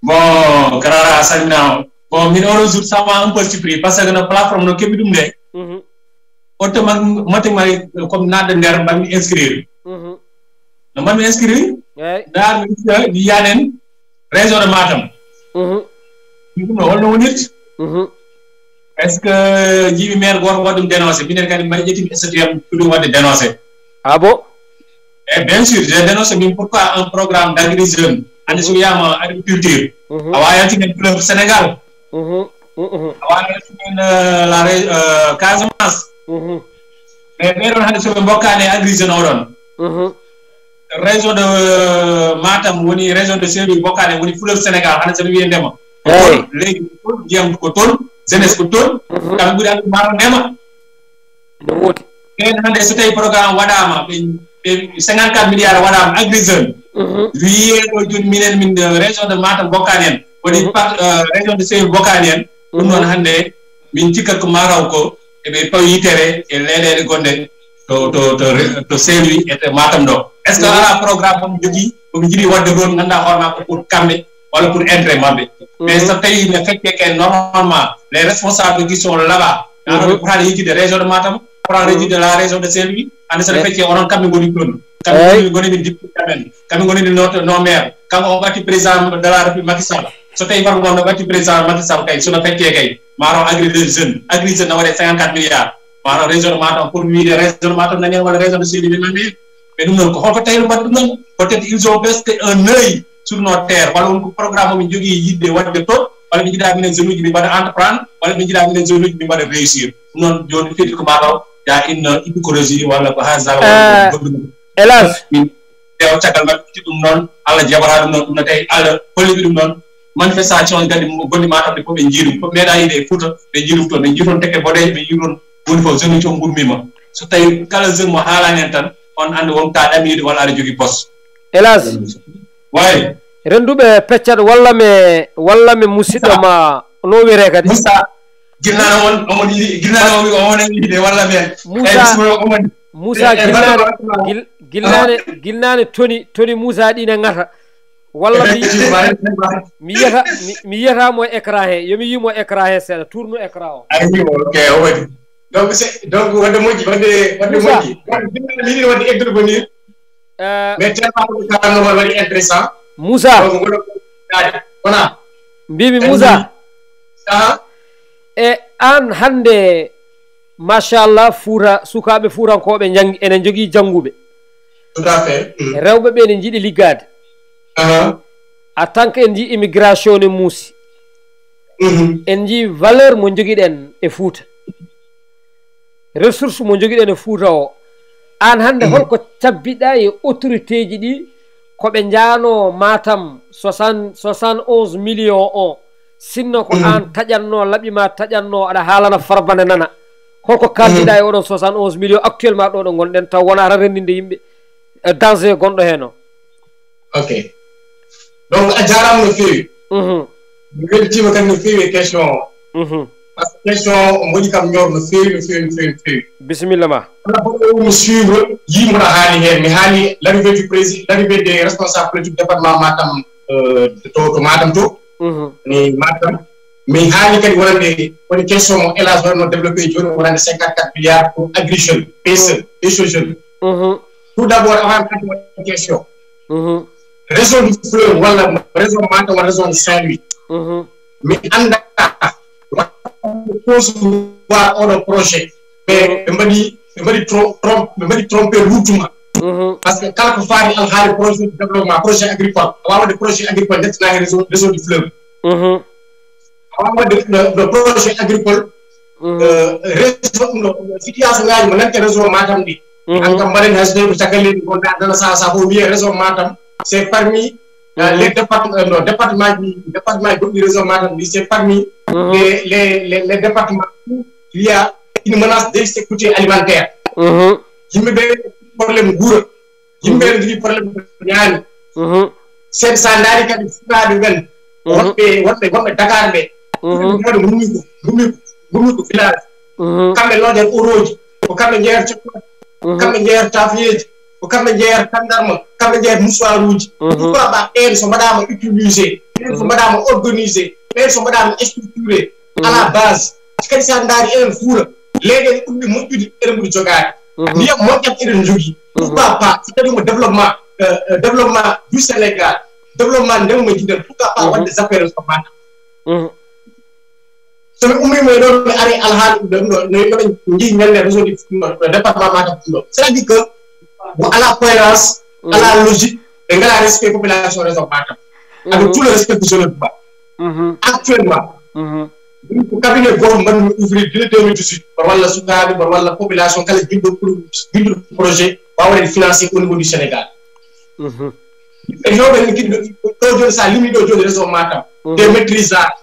Bon, Karara, a salminaama. Bon, min oɗo jour, ça m'a un peu surpris, parce que no plateforme no keɓi ɗum nde, Mhm. automatiquement, comme naatde nder, mbaɗmi inscrire. Mhm. No mbaɗmi inscrire, Eey. Daar mi wiyani en région de Matam. Mhm. Min ɗum no holno wonirta? Mhm. Est-ce que jiimi maire gooto waɗi ɗum dénoncé? Minen kadi mbaɗi ƴettimi statut am, pour ɗum waɗde dénoncé. Ah bon? Eh, bien sûr, j'ai dénoncé min pourquoi un programme d'agri-jeune. Hannde so Mhm. wiyaama agriculture, Mhm. a waawi yaltin en fleuve Sénégal. Mhm. Mhm. A waawi yaltin en, euh, la ré-, euh, Casamance. Mhm. Mais ɓee ɗoon hannde so ɓe mbokkaani e agri-jeune oɗon. Mhm. Région de, euh, Matam woni, région de Saint-Louis mbokkaani woni fleuve Sénégal, hannde so mi wiyii ndema. Ko Eey. Toon, leydi ko toon, ndiyam ko toon, jeunesse ko toon, Mhm. kamɓe ɓuri anndude maa ndema. No woodi. Ɓeen hannde so tawii programme waɗaama, ɓe, ɓe cinquante-quatre milliards waɗaama, Agri Jeunes, Mhm. wiyee ɗo jooni minen min, eh, région de Matam mbokkaani en. Woni Mhm. par, eh, région de Saint-Louis mbokkaani en. Ɗum Mhm. noon hannde min cikkat ko maa taw ko eɓe pawi yitere e leyɗeele gonɗe to, to, to, to Saint-Louis e to Matam ɗo. Est-ce que Mhm. alaa programme ko ɓe njogii, ko ɓe njiɗi waɗde toon, ngannduɗaa hoore maa ko pour kamɓe walla pour intérêt maɓɓe? Mais Mhm. so tawii ɓe feccii kay normalement, les responsables qui sont là-bas, Mhm. ɓe potaani yejjitde région de Matam, potaani Mhm. yejjitde la région de Saint-Louis, hannde so ɓe Eh. feccii onon kamɓe ngoni toon. Kamɓe Eh. ngoni, ngoni min député amen. Kamɓe ngoni no, no maire. Kanko o ɓatti président de la République Macky Sall. So tawii Farba Ngom no ɓatti président Macky Sall kay, so no feccee kay, maa taw Agri Jeunes, Agri Jeunes no waɗee cinquante-quatre milliards. Maa taw région de Matam, pour wiide région de Matam nani en walla région de Saint-Louis nani en. Mais ɗum noon ko holko tawi ɗum mbaɗa ɗum noon? Peut-être ils ont presque un œil sur nos terres. Walla won ko programme o ɓe njogii yiɗde waɗde toon, walla ɓe njiɗaa minen jeune uji min mbaɗa entreprendre, walla ɓe njiɗaa minen jeune uji min mbaɗa réussir. Ɗum noon jooni fedde ko maa taw, il y a une hypocrisie walla ko haa zawa Eh, walla ko goɗɗum. Hélas. Min ƴeewa caggal maɓɓe, ɓe ɗum noon, Allah jaɓataa ɗum noon, ɗum no tawi Allah holliɓe ɗum noon. Manifestation kadi mo gonɗi Matam ɗi fof ɓe njii ɗum, fof meeɗaa yiide e Fuuta, ɓe njii ɗum toon, ɓe njii toon tekke boɗeeje, ɓe njii toon woni fof jeune uji fof ngurmiima. So tawii kala jeune mo haalani en tan, on anndi won ka ɗamiiɗo walla aɗa jogii poste. Hélas. Way. Rennduɓe peccat walla me, walla me musidɗo Moussa. Ma, no wiyetee kadi? Moussa. Gilnaano on, omo yiɗi, gilnaano on, omo yiɗi walla men. Musa, Musa, gilnaane, gilnaane toni, toni Musa ɗi ne ŋata. Walla mi, mi yiyata, mi, mi yiyata mo écran he. Yo mi yi mo écran he seeɗa. Tourne écran o. Ayi, ok, o waɗi. Donc, c'est, donc, wadde moƴƴi, wadde, wadde moƴƴi. Wadde, mi yiɗi wadde intervenir. Eh, mais tellement ko kalanno waɗi intéressant. Moussa. Donc, ngol ko daade. Wona. Mbimi Moussa. Aha. E an hannde, machallah, Fuuta, sukaaɓe fuutankooɓe njanngi, ene njogii jannguɓe. Tout à fait. Mm. Rewɓe ɓe ne njiɗi liggaade. Aha. En tant que en njii immigration ne muusi. Mhm. En njii valeur mo njogiɗen e Fuuta. Ressource mo njogiɗen e Fuuta o. An hannde, mhm, holko cabbiɗa e autorité ji ɗi, ko ɓe njaano Matam soixante, soixante-onze millions o? Sinno ko, mhm, an taƴanno, laɓi ma taƴanno, aɗa haalana Farba ne nana. Holko kaldiɗa, mhm, e oɗon soixante-onze millions actuellement ɗo ɗo ngonɗen, taw wona tan renndinde yimɓe, e danger gonɗo heen o? Ok. Donc, a jaaraama no feewi. Mhm. Mi weltiima kadi no feewi e question o. Mhm. Par ce que question o, omo waɗi kam ñor no feewi, no feewi, no feewi, no feewi. Bisimilla ma. Kala baɗoowo mo suivre, yii mboɗo haali heen. Mi haali l'arrivée du président, l'arrivée des responsables politiques département Matam, euh, to, to Matam to. Mhm. Ni Matam. Mi haali kadi wonande, woni question mo Elage waɗno développé jooni, wonande cinquante-quatre milliards pour Agri Jeunes, P S E, mhm, P S E Jeunes. Mhm. Tout d'abord, avant de répondre à la question, mhm, région du fleuve walla région Matam walla région de Saint-Louis, mhm, mi anndaa concevoir oɗo projet. Ɓe, mhm, ɓe mbaɗi, ɓe mbaɗi tro-, trom-, ɓe mbaɗi trompé luttuma. Mhm. Par ce que kala ko faati alhaali projet de développement, projet agricole, a waawde projet agricole, ndettinaa e région, région du fleuve. Mhm. Awa waɗde no, no projet agricole, mhm, euh, région, no, no situation ngaji mo nanti région Matam ɗi. Mhm. An kam mbaɗen hay so tawi ko caggal leydi gonɗa dana saha saha fof wiye région Matam, c'est parmi, euh, mhm, les départements, euh, no, département ji, département ji gonɗi région Matam ɗi, c'est parmi, mhm, les, les, les, les départements où il y a une menace d'insécurité alimentaire. Mhm. Yimɓe ɓe problème nguura. Yimɓe, mhm, ene njogii problème ñaami. Mhm. Sen, so a ndaari kadi sukaaɓe men, mhm, wonɓe, wonɓe, wonɓe Dakar ɓe, mhm, ɓe ngummi ko, ngummi ko, ngummi ko village. Mhm. Kamɓe looƴata orooji, ko kamɓe njeeyata cokkooti, mhm, kamɓe njeeyata taafiyeeji, ko kamɓe njeeyata tanndarma, kamɓe njeeyata musuwaaruuji. Mhm. Pourquoi pas ɓeen so mbaɗaama utilisé, ɓeen so, mhm, mbaɗaama organisé, ɓeen so mbaɗaama structuré, mhm, à la base? Kadi, so a ndaari enen Fuuta, leyɗeele ɓurɗe moƴƴude ene ɓuri jogaade. Mhm. Ndiyam moƴƴam eɗen njogii. Mhm. Pourquoi pas, so tawi mo développement, euh, euh, développement du Sénégal, développement ndema mo njiɗen, pourquoi pas, mhm, waɗde zappé région Matam? Mhm. So mi ummiima e ɗoon, mi ari alhaali ɗum ɗo, no yimɓe ɓe njii ñande région du, no, no département Matam ɗum ɗo. C'est-à-dire que mo alaa cohérence, mhm, alaa logique, ɓe ngalaa respect population région Matam. Avec, mhm, tout le respect que je leur dois. Mhm. Actuellement, mhm, min ko cabinet gooto mbaɗmi ouvrir depuis deux mille dix-huit, mboɗo walla sukaaɓe, mboɗo walla population kala jiɗɗo pour, jiɗɗo projet, waawa waɗde financé au niveau du Sénégal. Mhm. E yooɓe min kiɗi ɗo, ɗo jooni, so a limi ɗo jooni région Matam, mhm, des maîtrisards,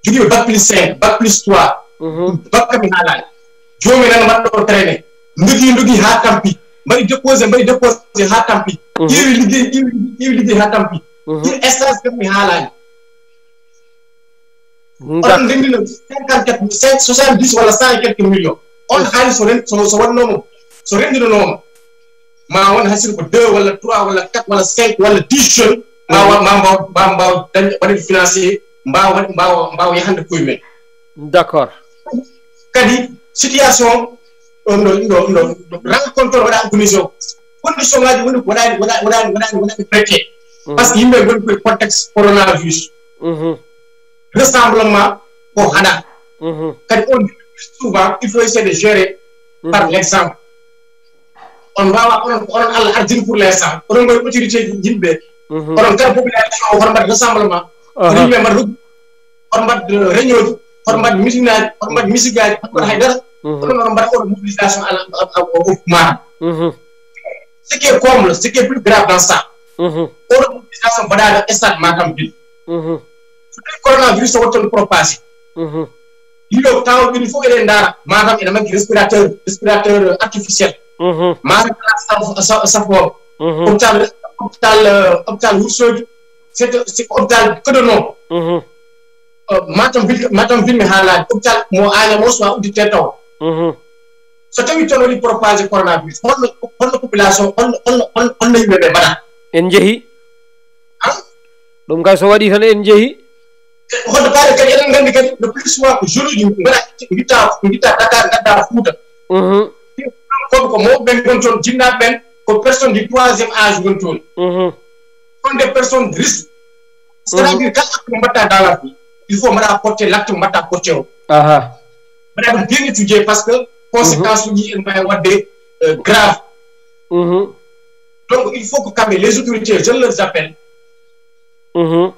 jogiiɓe bac plus cinq, bac plus trois, mhm, bac kam mi haalaani. Jooni nana mbaɗa ɗo traîné, ndogii, ndogii haa tampi, mbaɗi déposé, mbaɗi déposé haa tampi, mhm, ƴeewi liggey, ƴeewi, ƴeewi liggey haa tampi. Mhm. Ɗum stage kam mi haalaani. Oɗon ndenndina cinquante-quatre, cinq, soixante-dix walla cent et quelques millions. On haalis so ren-, so, so waɗnooma, so renndinonooma, ma won hasiri ko deux walla trois walla quatre walla cinq walla dix jeunes, ma wa-, ma mbaaw, ma mbaaw dañ-, waɗde financé, mbaawa waɗ-, mbaawa, mbaawa yahande koye men. D'accord. Kadi situation, ɗo, ɗo, ɗo, ɗo, ɗo rencontre waɗa organisé o. Condition ngaji woni ko waɗani, waɗani, waɗani, waɗani, waɗani traité. Mhm. Par ce que yimɓe ngoni koye contexte coronavirus. Mhm. Rassemblement ko haɗa. Mhm. Kadi on souvent, il faut essayer de gérer par, mhm, l'exemple. On mbaawa, onon, onon Allah ardini pour l'instant. Onon ngoni autorité ji yimɓe. Mhm. Onon kala population o, hoto mbaɗ rassemblement. Aha. Onon yimɓe mbaɗ rug-, hoto mbaɗ, euh, réunion ji, hoto mbaɗ meeting aji, hoto mbaɗ, mhm, musique aji, hoto mbaɗ, mhm, haydara. Mhm. Onon onon mbaɗa oɗo mobilisation ala, a, a, a, o, o, maaro. Mhm. Ce qui est comble, ce qui est plus grave dans ça. Mhm. Oɗo mobilisation mbaɗaɗo stade Matam ville. Mhm. So tawi coronavirus o waɗi toon propagé. Mhm. Yimɓe ko tawa ɓen fof eɗen ndaara, Matam ene manque respirateur, respirateur artificiel. Mhm. Matam ala saf-, sa-, safooɓe. Mhm. Hôpital, hôpital, euh, hôpital Wourossogui, c'est, c'est hôpital que de nom. Mhm. Matam ville, Matam ville mi haalaani, hôpital mo Agnam o, soit udditte taw. Mhm. So tawi toon waɗi propagé coronavirus, holno, holno population, holno, holno, holno, holno yimɓe ɓe mbaɗa? En njehi. Ɗum kay so waɗi tan en njehi. Hoto faade kadi, eɗen nganndi kadi, le plus souvent ko jeune uji mbaɗa, ngitta, ngitta Dakar, ngadda Fouta. Mhm. Koɓe ko mawɓe ɓen gon toon, jinnaaɓe ɓen ko personne du troisième âge gon toon. Mhm. Sont des personnes de risque. C'est-à-dire, kala acte mo mbaɗta dans la vie, il faut mbaɗa porter l'acte mo mbaɗta porter o. Aha. Mbaɗa ɗum bien étudié, parce que conséquence uji en mbawi wadde, euh, grave. Mhm. Donc il faut que kamɓe les autorités, je leur appelle. Mhm.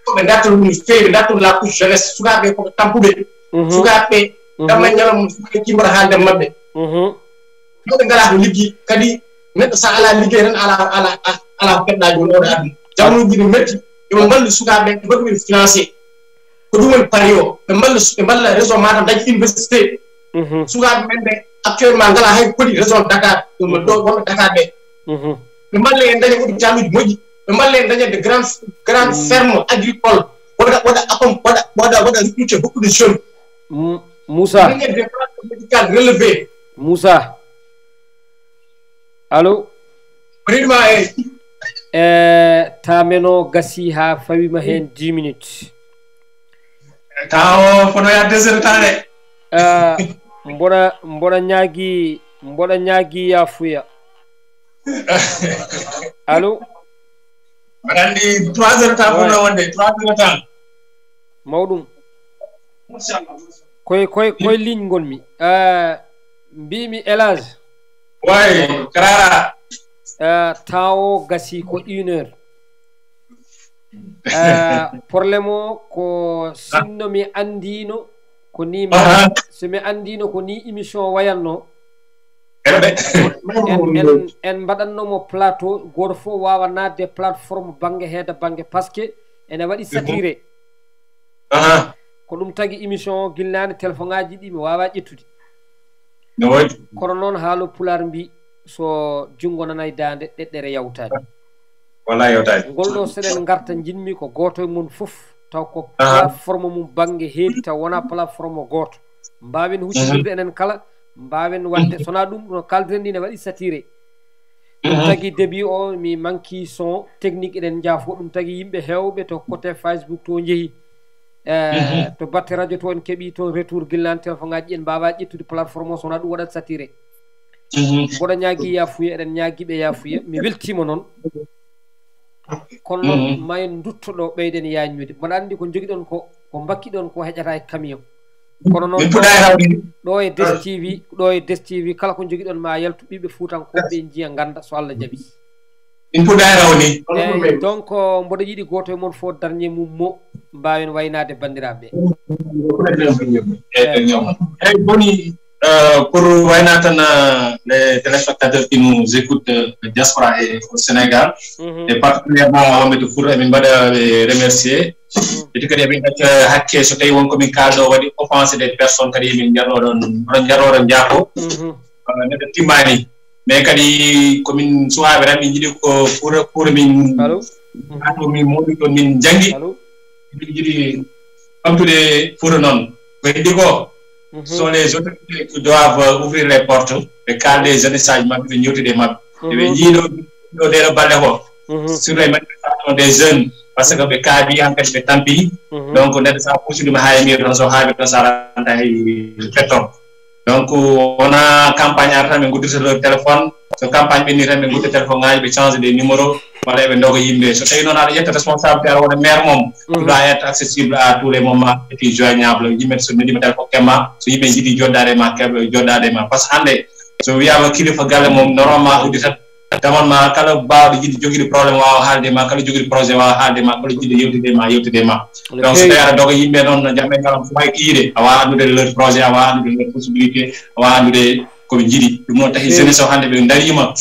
Ko ɓe darta ɗum no feewi, ɓe darta la couche jeunesse, sukaaɓe ko ɓe tampuɓe. Mhm. Sukaaɓe, mhm, damma ñalawma, sukaaɓe kimbata haalde maɓɓe. Mhm. Mawɓe ngalaa ko liggi, kadi neɗɗo so a alaa liggey tan, alaa, alaa, alaa ko keɓɗaa jooni oɗo aduna. Jamonuuji ɗi metti, yo ɓe mballu sukaaɓe ɓe, mbaɗu ɓe financé. Ko ɗum woni pari o. Ɓe mballa, ɓe mballa région Matam dañi université. Mhm. Sukaaɓe men ɓe actuellement ngalaa hay ko foti région Dakar, ɗum ɗo wonɓe Dakar ɓe. Mhm. Ɓe mballe en daña hôpitaluuji moƴƴi. Ɓe mballe en daña de grande, grande, mm, ferme agricole. Waɗa, waɗa accom-, waɗa, waɗa, waɗa recruter beaucoup de jeunes. M-, Moussa. Daña des plateaux médicales relevées. Moussa. Allo? Rinma e. E, tameno gasi ha fawima hen dix minutes. Tawo fono ya deux heures temps de. Ah, mboɗa, mboɗa ñaagi, mboɗa ñaagi yafuya. Allo? Mbaɗa anndi trois heures temps. Ouais. Fono wonde trois heures temps. Mawɗum. Koye, koye, koye ligne ngonmi. Ah, mbimi Elage. Way, Karara. Ah, temps o gasi ko une heure. Ah, problème o ko sinno mi anndino ko ni ma-, aha, so mi anndino ko ni émission o wayanno, en, en, en mbaɗannomo plateau, gooto fof wawa naatde plateforme bannge heeda bannge, parce que ene waɗi saturé. Aha. Ko ɗum tagi émission o gilnaani, téléphone ngaji ɗi mi wawa ƴettude. No waɗi. Kono noon haalo pulaar mbi, so junngo nanay daande, ɗeɗɗere yawtaani. Wala yawtaani. Ngol ɗo seɗen ngarta, njiɗmi ko gooto e mon fof taw ko, aha, plateforme mum bannge heedi taw wona plateforme gooto. Mbaawen huccitorde, mhm, enen kala, mbaawen waɗde. Mhm. Sona ɗum no kaldiren ni ne waɗi saturé. Ɗum, mhm, tagi début o mi manki son technique, eɗen njaafo. Ɗum tagi yimɓe heewɓe to côté Facebook to njehi. Eh, mhm, to batte radio to en keɓi toon retour gillan téléphone ngaji en mbawa ƴettude plateforme o, sona ɗum waɗat saturé. Mhm. Mboɗo ñaagi yafuya, eɗen ñaagiɓe yafuya. Mi weltima noon. Kono noon, mhm, ma en dutto ɗo, ɓeyden yaññude. Mboɗa anndi ko jogiɗon ko, ko mbakkiɗon ko heƴata e camion. Kono noon, min puɗɗa e rawde. Ɗo e Des T V, ɗo e Des T V, kala ko jogiɗon ma yaltu ɓiɓɓe Fuutankooɓe ɓe njiya, ngannda so Allah jaɓi. Min puɗɗa e rawde. Eeyi, donc, mboɗo yiɗi gooto e mon fof dernier mum mo mbaawen waynaade banndiraaɓe ɓe. Eeyi. Eeyi, boni, euh, pour wayna tan, euh, les téléspectateurs qui nous écoutent, euh, de diaspora et au Sénégal, mhm, et particulièrement wonɓe to Fouta, emin mbaɗa ɓe remercier. Mhm. Et kadi emin ɗacca hakke so tawi won ko min kaalɗo waɗi offensé des personnes, kadi emin jarno ɗon, oɗon jarno ɗon jaafo. Mhm. Euh, neɗɗo timmani. Mais kadi ko min suwaaɓe tan, min njiɗi ko Fouta, Fouta min, allô? Ko min mawni toon, min njanngi. Allô? Min njiɗi ɓamtude Fouta noon. Ko heddi ko, mhm, sont les autorités qui doivent ouvrir les portes, ɓe kaalde e jeunesse aji maɓɓe, ɓe njewtida e maɓɓe. Mhm. Ɓe njiiɗo, ɗo ɗeɗo balɗe ko, mhm, surtout e manifestation des jeunes, parce que ɓe kaabi, hankadi ɓe tampi. Mhm. Donc, neɗɗo sa fusi ɗum ha e miir tan, so haaɓi tan, sa ranta hay fetto. Donc, wona campagne arata, ɓe guddita le téléphone. So campagne ɓenni tan, ɓe gudda téléphone ngaji, ɓe change des numéros, walla eɓe doga yimɓe. So tawi noon aɗa ƴetta responsabilité, aɗa wona maire mom, mhm, tu dois être accessible à tous les moments et puis joignable. Yimɓe so nodima téléphone kemma, so yimɓe jiiɗi joɗɗade e ma, keɓa joɗɗade e ma. Parce que hande, so wiyama kilifa galle mom, normalement, udditat damal ma, kala bawɗo jiiɗi joguiɗo problème wawa haalde ma, kala joguiɗo projet wawa haalde ma, kala jiiɗo yewtide ma, yewtide ma. Donc, so tawi aɗa doga yimɓe noon, no jamɓe ngalam fo wawi yiide, a wawa andude leur projet, a wawa andude leur possibilité, a wawa andude koɓe jiiɗi. Ɗum noon tawi jeunesse o hande ɓe darima.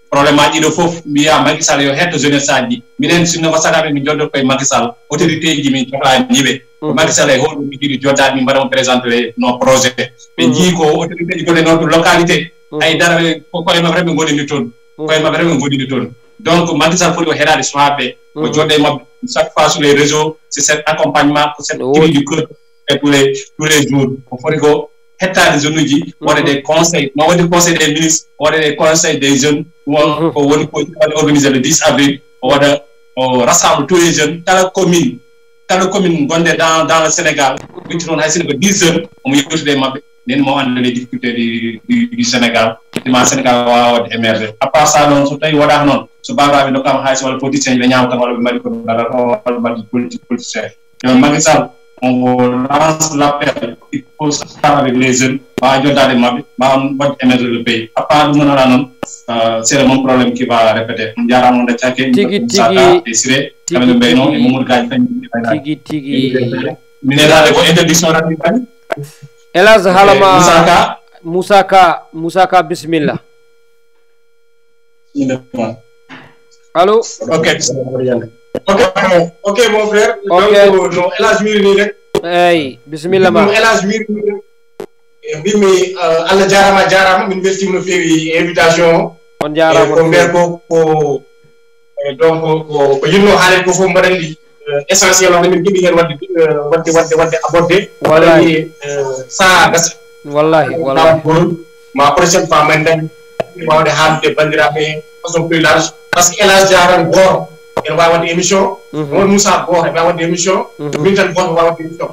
Problème aji ɗiɗo fof mbiya Macky Sall yo hetto jeunesse aji. Mbiɗen sinno ko sagaɓe min joddo koye Macky Sall, autorité ji min cohlaniɓe. Ko Macky Sall e hoɗum min jiiɗi joddade, min mbaɗa mo présenté nos projets. Ɓe jii ko autorité ji gole noon to localité. Ay dara ɓe ko koye maɓɓe tan ɓe gondini toon. Koye maɓɓe tan ɓe gondini toon. Donc, Macky Sall foti ko heɗaade suhaaɓe ɓe, o jooɗo e maɓɓe chaque fois sur les réseaux, c'est cet accompagnement, c'est cette cri du cœur, et tous les, tous les jours. O foti ko hettaade jeune uji, waɗa des conseils, no waɗi conseil des ministres, waɗa des conseils des jeunes, ko woni ko waɗi organisé le dix avril, o waɗa, o rassemble tous les jeunes, kala commune, kala commune gonɗe dans, dans le Sénégal, witti noon hay sinno ko dix jeunes, omo yewtude e maɓɓe, nden mo annda les difficultés du, du, du Sénégal, ma Sénégal waawa waɗde émerger. À part ça noon, so tawi waɗaaka noon, so baabaaɓe nokkaama hay so walla politicien ɓe ñaama tan walla ɓe mbaɗi ko mbaɗata walla mbaɗi politique politicien. Yo Macky Sall, on lance l'appel, il faut se faire avec les jeunes, maa joddaade maɓɓe, maa waɗ émerger le pays. À part ɗum noon, alaa noon, euh, c'est le même problème qui va répéter. On jaaraama, on daccake, tigi tigi e sire, tigi tigi e mumur gaji tan. Tigi tigi. Mineraade ko interdiction rani kadi. Elas halama. Moussa Ka. Moussa Ka, Moussa Ka, bismillah. Allo. Ok. Ok, ok, mon frère. Ok. Donc, no Elas wiri ni rek. Eyi, bismillah ma. No Elas wiri ni rek. E mbimi, euh, Allah jaaraama, jaaraama, min mbeltiima no feewi invitation o. On jaaraama. E ko mbiyat ko, ko, e donc, ko, ko yinno haalde ko fof mbaɗen ɗi, euh, essentiel o, min ngiɗi heen waɗde, euh, waɗde, waɗde, waɗde abordé. Wallahi. Waɗani, euh, sahaa gasa. Wallahi, wallahi. Ɗaɓɓol, ma prochaine fois, ma en dañ waawde haalde banndiraaɓe façon plus large. Parce que Elas Dia tan gooto ene waawi waɗde émission. Won Moussa gooto ene waawi waɗde émission. Min tan gooto waawi waɗde émission.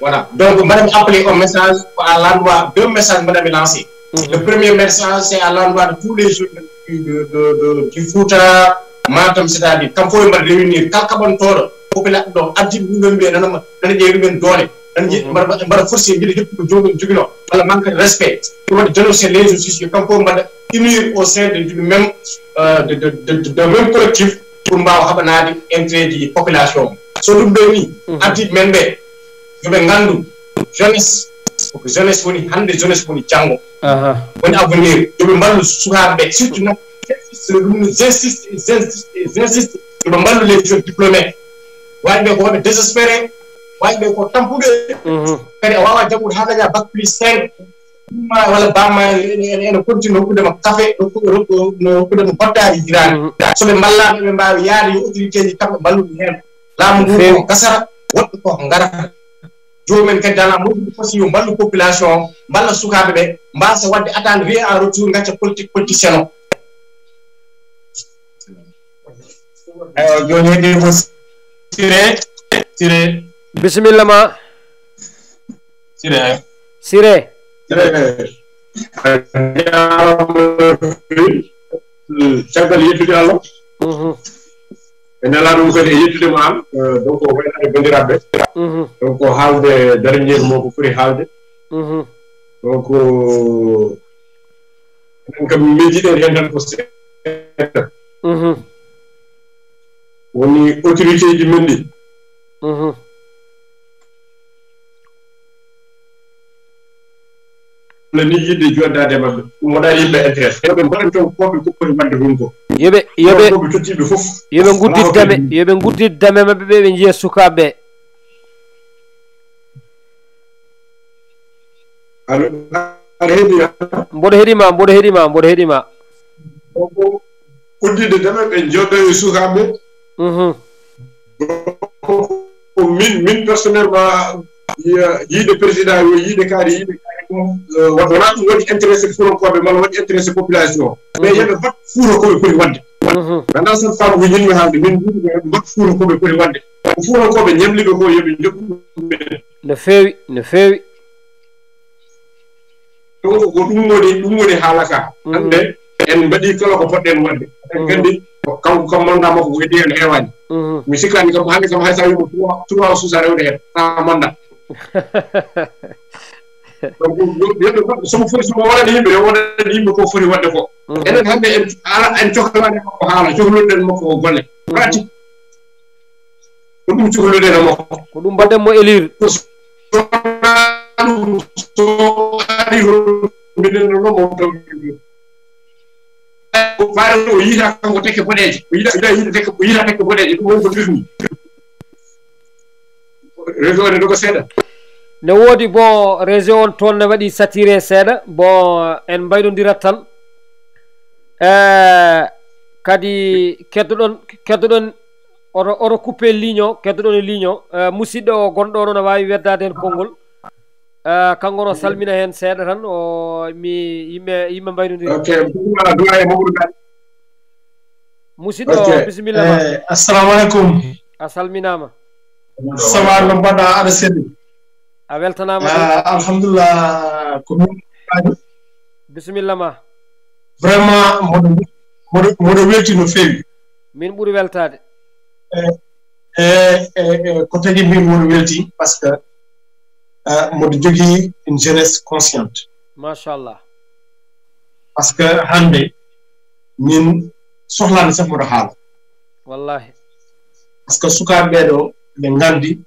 Voilà. Donc, mbaɗa mi appelé un message ko à l'endroit, deux messages mbaɗa mi lancé. Le premier message, c'est à l'endroit de tous les jeunes du, de, de, de, du Fouta, Matam, c'est-à-dire, kam fof mbaɗa réunir, kala kaɓantooɗo, population ɗo, addi ɗum ɗon mbiya, nana, nana ƴeewi ɗumen doole, nana ƴe-, mbaɗa, mbaɗa forcé, mbiɗa ƴettude joomum joginoo, walla manque de respect. Ɗum waɗi dénoncer l'injustice, yo kam fof mbaɗa unir au sein de, du même, euh, de, de, de, de, de même collectif, pour mbaawa haɓanaade intérêt ji population. So ɗum ɓe ni, ardiiɓe men ɓe, yo ɓe nganndu, jeunesse, ko jeunesse woni hannde, jeunesse woni janngo. Woni avenir. Yo ɓe mballu sukaaɓe ɓe, surtout nak, j'insiste, ɗum, j'insiste, j'insiste, j'insiste, yo ɓe mballu les jeunes diplômés. Waɗɓe ko waɗɓe désespéré, waɗɓe ko tampuɓe. Kadi a waawaa janngude haa dañaa bac plus cinq, ma walla bamma ene, ene, ene continue hokkude ma café, hokku-, hokku-, no hokkude ma bottaari hiraani. So ɓe mballaama, ɓe mbaawi yaade yo autorité ji kamɓe mballu ɗum heen. Laamu ngu ko gasata, woɗɓe ko ngarata. Joomumen kadi dans la mesure du possible yo mballu population o, mballa sukaaɓe ɓe, mbaasa waɗde attendre rien en retour, ngacca politique politicien o. Eywa, jooni heedi ko Siré, Siré. Bisimilla ma. Siré. Siré. Siré. Caggal yettude Allah. E nelaaɗo mum kadi e yettude mo aan, eh, donc, o waynaade banndiraaɓe. Donc, ko haalde dernier mot ko foti haalde. Donc, enen kam, min njiɗen heen tan ko seeɗa. Woni autorité ji men ɗi. Walla ni yiɗde jooɗdaade e maɓɓe. Ɗum waɗaani yimɓe intérêt. Yo ɓe mbaɗan toon ko ɓe poti waɗde ɗum ko. Yo ɓe, yo ɓe, ko ɓe tottiiɓe fof. Yo ɓe nguddit dame, yo ɓe nguddit dame maɓɓe ɓe, ɓe njiya sukaaɓe ɓe. Allo, aɗa heɗi? Mboɗo heɗi ma, mboɗo heɗi ma, mboɗo heɗi ma. Udditde dame ɓe njooɗo e sukaaɓe. Ko min, min personnellement, yi-, yiide président yo, yiide kaari, yiide kaari ɗum, eh, wa-, wonaa ɗum waɗi intéressé Fuutankooɓe malla waɗi intéressé population o. Mais yo ɓe mbaɗ Fuuta ko ɓe poti waɗde. Ganndaa so femme ko yinmi haalde, min mbiɗi ɓe mbaɗ Fuuta ko ɓe poti waɗde. Ko Fuutankooɓe ñamliɓe ko yo ɓe njoɓ ɗum. No feewi, no feewi. Donc, ko ɗum woni, ɗum woni haala ka. Hannde, en mbaɗi kala ko poɗɗen waɗde. En nganndi, ko kanko kam, mandat makko ko heddi heen heewaani. Mi sikkaani kam, hannde kam, hay so a wiima trois, trois suusa rewde heen, sans mandat. Donc, yo, yo ɓe mbaɗ, somo foti, somo waɗani yimɓe, yo waɗani yimɓe ko foti waɗde ko. Enen hannde, en, ala, en cohlaani makko haala, cohluɗen makko ko golle. Pratique. Ko ɗum cohluɗen e makko. Ko ɗum mbaɗen mo élire. So ɗum, so ari toon, minen no, no mo taw. Ko faare o yiita kanko tekke boɗeeje. O yiita, yiita, yiita tekke, o yiita tekke boɗeeje. Ɗum woni ko firmi. Réseau ne doga seeɗa. Ne woodi, bon, réseau on toon ne waɗi saturé seeɗa. Bon, en mbaynondirat tan. Eh, Kadi keddoɗon, keddoɗon, oto, oto coupé ligne o, keddoɗon e ligne o. Eh, musidɗo o gonɗo o noon, a waawi weddaade heen konngol. Eh, kanko no salmina heen seeɗa tan, o, mi, yimɓe, yimɓe mbaynodiri. Ok, bismillah, doyen Mamadou Kane. Musidɗo o, ok. Bisimilla ma. Eh, assalamu aleykum. A salminaama. Ça va, no mbaɗɗa, aɗa selli? A weltanaama de. Ah, alhamdulillah, ko min. Bisimilla ma. Vraiment, mboɗo, mboɗo, mboɗo welti no feewi. Min ɓuri weltaade. Eh, eh, eh, eh, ko tagi min mboɗo welti, parce que, eh, mboɗo jogii une jeunesse consciente. Machallah. Parce que hannde min sohlaani sax mboɗo haala. Wallahi. Parce que sukaaɓe ɓee ɗo, ɓe nganndi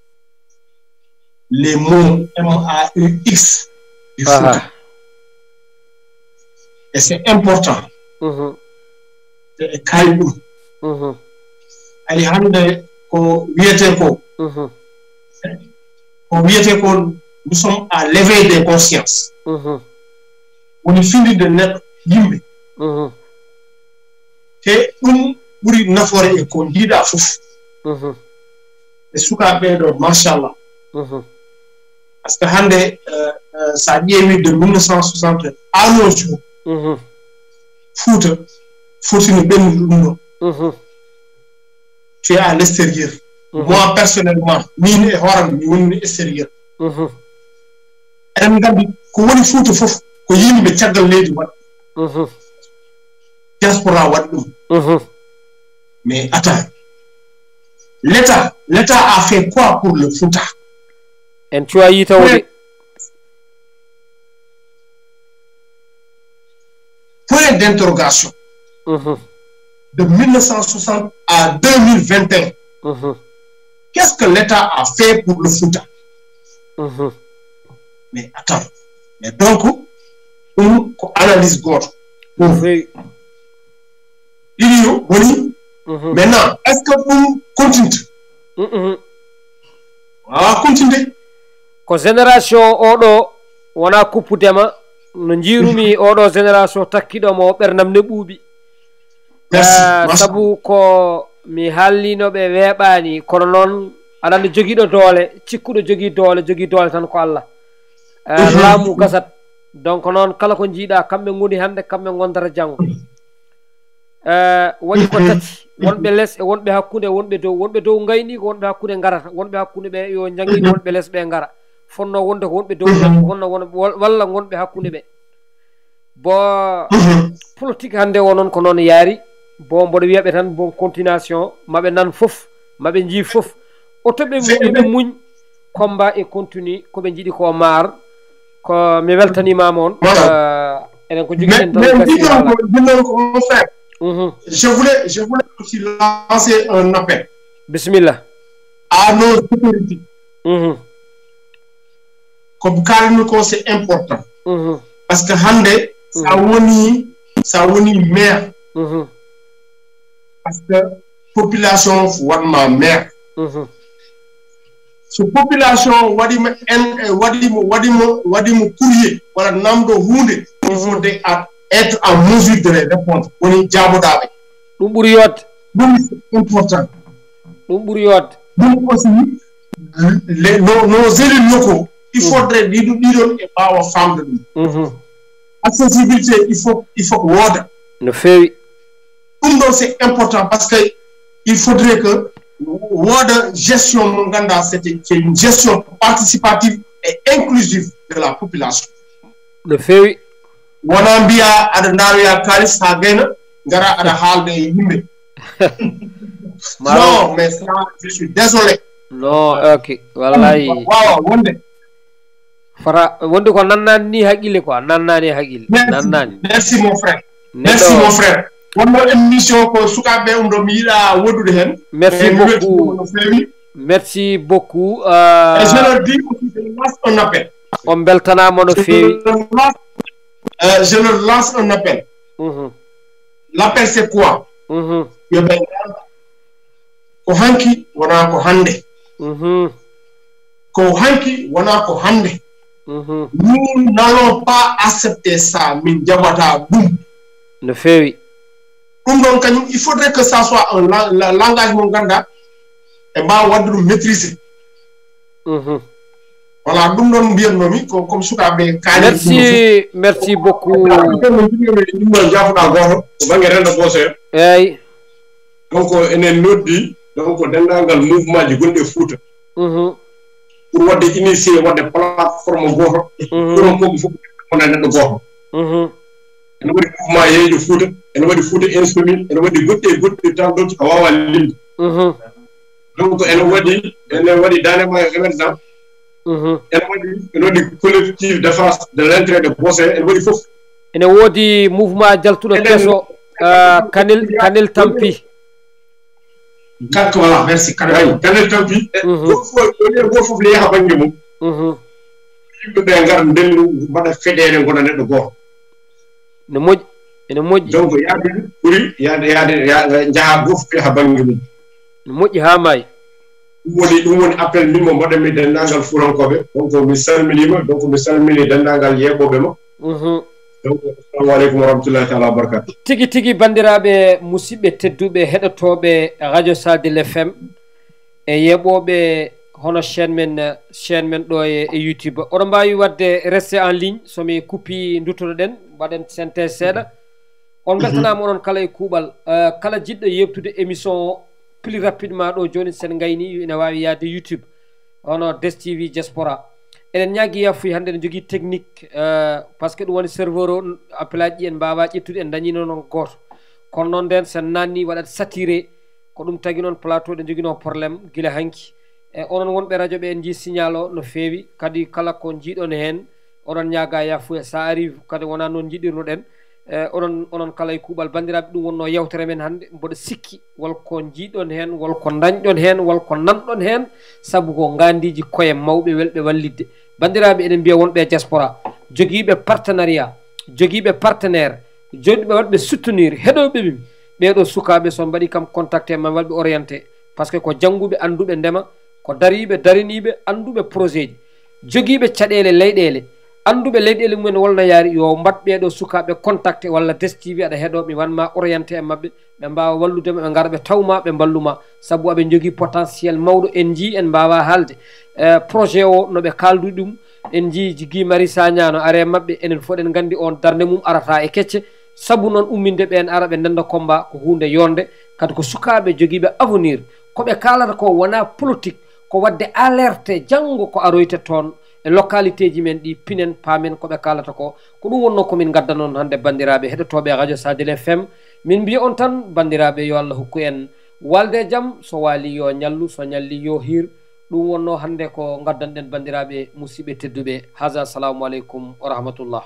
les mots M A U X du Fouta. Et c'est important. Mhm. Te e kaawi ɗum. Mhm. Ay hannde ko wiyetee ko. Mhm. Ko wiyetee ko, nous sommes à l'éveil des consciences. Mhm. Woni findinde neɗɗo, yimɓe. Mhm. Te ɗum ɓuri nafoore e ko njiiɗa fof. Mhm. E sukaaɓe ɓee ɗo, machallah. Mhm. Parce que hannde, euh, euh, so a ƴeewi de mille neuf cent soixante à nos jours, mhm, Fouta foti no ɓennude ɗum ɗo. Mhm. Tu es à l'extérieur. Mhm. Moi, personnellement, min e hooram, mi woni extérieur. Mhm. Eɗen nganndi ko woni Fouta fof, ko yimɓe caggal leydi waɗi. Mhm. Diaspora waɗi ɗum. Mhm. Mais attends, l'État, l'État a fait quoi pour le Fouta? En cuwaa yitawde. Point d'interrogation. Mhm. De mille neuf cent soixante à deux mille vingt et un. Mhm. Qu'est-ce que l'État a fait pour le Fouta? Mhm. Mais attends. Mais donc, ɗum ko analyse gooto. Ɗum feewi. Ɗiɗi yo woni. Mhm. Maintenant, est-ce que ɗum continue? Mhm. Waawaa continude. Ko génération oɗo wonaa kuppudema, no njiirumi oɗo génération takkiɗo mo o ɓernam ne ɓuuɓi. Merci. Ah, sabu ko mi haalnino ɓe weeɓaani, kono noon aɗa anndi jogiiɗo doole, cikkuɗo jogii doole, jogii doole tan ko Allah. Ah, laamu gasat. Donc noon kala ko njiiɗa, kamɓe ngoni hannde, kamɓe ngondata janngo. Eh, waɗi ko tati, wonɓe les e wonɓe hakkunde, wonɓe dow. Wonɓe dow ngayni ko wonɓe hakkunde ngarata, wonɓe hakkunde ɓe yo njanngin, wonɓe les ɓe ngara. Fotnoo wonde ko wonɓe dow tan, wonno won-, wal-, walla wonɓe hakkunde ɓe. Bo politique hannde o noon ko noon yaari, bo mboɗo wiya ɓe tan bon continuation, maɓe nan fof, maɓe njii fof. Oto ɓe, ɓe muñ, combat e continue, ko ɓe njiɗi ko maar. Ko mi weltaniima moon. Voilà. Euh, enen ko jogiɗen tan. Mais, mais gasi, mbiɗon voilà. Ko, mbiɗon ko, mon frère, mhm, je voulais, je voulais aussi lancer un appel. Bismillah. À nos autorités. Mhm. Ko kaalmi ko, c'est important. Mhm. Parce que hannde, sa, mhm, woni, sa woni maire, mhm, parce que population o waɗma maire. Mhm. So population o waɗima en, eh, waɗimo, waɗimo, waɗimo courrier walla namdo huunde, il faut, mhm, de a-, être en mesure de les répondre. Woni jaaboɗaa ɓe. Ɗum ɓuri yooɗde. Ɗum c'est important. Ɗum ɓuri yooɗde. Ɗum aussi, les, nos, nos élus locaux, il, mhm, faudrait ɗiɗo, ɗiɗon e mbaawa faamde ɗum. Mhm. Accessibilité, il faut, il faut ko wooda. No feewi. Ɗum ɗo c'est important parce que il faudrait que wooda gestion mo ngannduɗaa c'est, c'est une gestion participative et inclusive de la population. No feewi. Wona mbiya aɗa ndaroya kaalis haa gayna, ngara aɗa haalda e yimɓe. Non, mais ça, je suis désolé. Non, ok. Wallahi. Waawa wonde. Fota wonde ko nannaani ni haqqille quoi, nannaani haqqille. Merci. Nannaani. Merci, mon frère. Neɗɗo. Merci, mon frère. Wonno émission ko sukaaɓe um ɗo mi yiɗa woɗɗude heen. Merci beaucoup. Eh, mi weltiima no feewi. Merci beaucoup. Euh, et je leur dis aussi, je leur lance un appel. On beltanaama no feewi. Je leur lance, euh, je leur lance un appel. Mhm. L'appel, c'est quoi? Mhm. Yo ɓe ngar. Ko hanki wonaa ko hannde. Mhm. Ko hanki wonaa ko hannde. Mhm. Nous n'allons pas accepter ça, min njaɓataa ɗum. No feewi. Ɗum ɗon kañum, il faudrait que ça soit un la- la- langage mo ngannduɗaa ɓe mbaawa waɗde ɗum maîtriser. Mhm. Voilà, ɗum ɗon mbiyatnoomi ko comme sukaaɓe kaali. Merci, merci beaucoup. Ɗum ɗon jaafuɗaa gooto ko bannge renndo boosoyo. Eeyi. Donc enen noddi donc denndaangal mouvement ji gonɗi e Fuuta. Mhm. Pour waɗde initier waɗde plateforme gooto. Mhm. Pour on fof wona neɗɗo gooto. Mhm. Ene waɗi mouvement yeejo Fuuta, ene waɗi Fuuta Insoumis, ene waɗi goɗɗi e goɗɗi tan ɗon a waawaa limde. Mhm. Donc ene waɗi ene waɗi Daande Maayo Émergent. Mhm. Ene waɗi ene waɗi collectif défense de l'entrée de Bosé, ene waɗi fof. Ene woodi mouvement jaltuɗo keso, ah, Kanel Kanel Tampi. Kanko wala merci kanko. Kanel Tampi. Mhm. Goto fof ne yaha bannge mum. Mhm. Yimɓe ɓe ngara ndendu mbaɗa feɗeere ngona neɗɗo gooto. Ne moƴƴi, ene moƴƴi. Donc yaade ɓuri yaade yaade njaha goto fof yaha bannge mum. Ne moƴƴi haa maayi. Ɗum woni ɗum woni appel min mo mbaɗanmi denndaangal fuurankooɓe. Donc mi salminiima, donc mi salmini denndaangal yeeɓooɓe ma. Mhm. Donc assalamu aleykum wa rahmatullahi taala wa barakatu. Tigi tigi banndiraaɓe musidɓe tedduɓe heɗotooɓe radio Sadel F M e yeeɓooɓe hono chaîne men chaîne men ɗo e e YouTube, oɗon mbaawi waɗde reste en ligne so mi kuppi nduttoɗen mbaɗen synthèse seeɗa. On mbeltanaama onon kala e kuuɓal. Eh, kala jiɗɗo yeɓtude émission o plus rapidement ɗo jooni sen ngayni ina waawi yaade YouTube hono Des T V Diaspora. Eɗen ñaagi yafuy hannde ne jogii technique, eh, parce que ɗum woni serveur o appelaaji ɗi en mbaawaa ƴettude en dañiino noon gooto. Kono noon nden sen naanni waɗat saturé. Ko ɗum tagi noon plateau ɗe njoginoo problème gila hanki. E onon wonɓe radio ɓe en njii signal o no feewi kadi kala ko njiiɗon heen oɗon ñaaga yafuya. Ça arrive kadi wonaa noon njiɗirnoɗen. E onon onon kala e kuuɓal banndiraaɓe ɗum wonnoo yewtere men hannde mboɗo sikki wol ko njiiɗon heen wol ko dañɗon heen wol ko nanɗon heen. Sabu ko ngaandiiji koye mawɓe welɓe wallidde banndiraaɓe eɗen mbiya wonɓe e diaspora jogiiɓe partenariat jogiiɓe partenaire jogiiɓe waɗɓe soutenir heɗoɓe ɓe ɓeeɗo sukaaɓe so mbaɗi kam contacté ma waɗɓe orienté. Parce que ko jannguɓe annduɓe ndema ko dariiɓe dariniiɓe annduɓe projet ji jogiiɓe caɗeele leyɗeele annduɓe leyɗeele mumen wolno yaari yo mbaɗ ɓeeɗo sukaaɓe contacté walla destivi aɗa heɗo mi wanma orienté e maɓɓe ɓe mbaawa wallude ma ɓe ngara ɓe tawma ɓe mballuma. Sabu aɓe njogii potentiel mawɗo en njii en mbaawa haalde. Eh, projet o no ɓe kaaldu ɗum en njii jiggi mari sañaano are maɓɓe enen fof eɗen nganndi on darnde mum arata e kecce. Sabu noon umminde ɓeen ara ɓe ndenda combat ko huunde yonde kadi ko sukaaɓe jogiiɓe avenir. Ko ɓe kaalata ko wonaa politique ko waɗde alerte janngo ko aroyta toon e localité ji men ɗi pinen paamen ko ɓe kaalata ko. Ko ɗum wonnoo ko min ngaddanoo on hannde banndiraaɓe heɗotooɓe radio Sadel F M. Min mbiya on tan banndiraaɓe yo Allah hokku en walde e jam so waali yo ñallu so ñalli yo hiir. Ɗum wonnoo hannde ko ngaddanɗen banndiraaɓe musidɓe tedduɓe haza assalamu aleykum wa rahmatullah.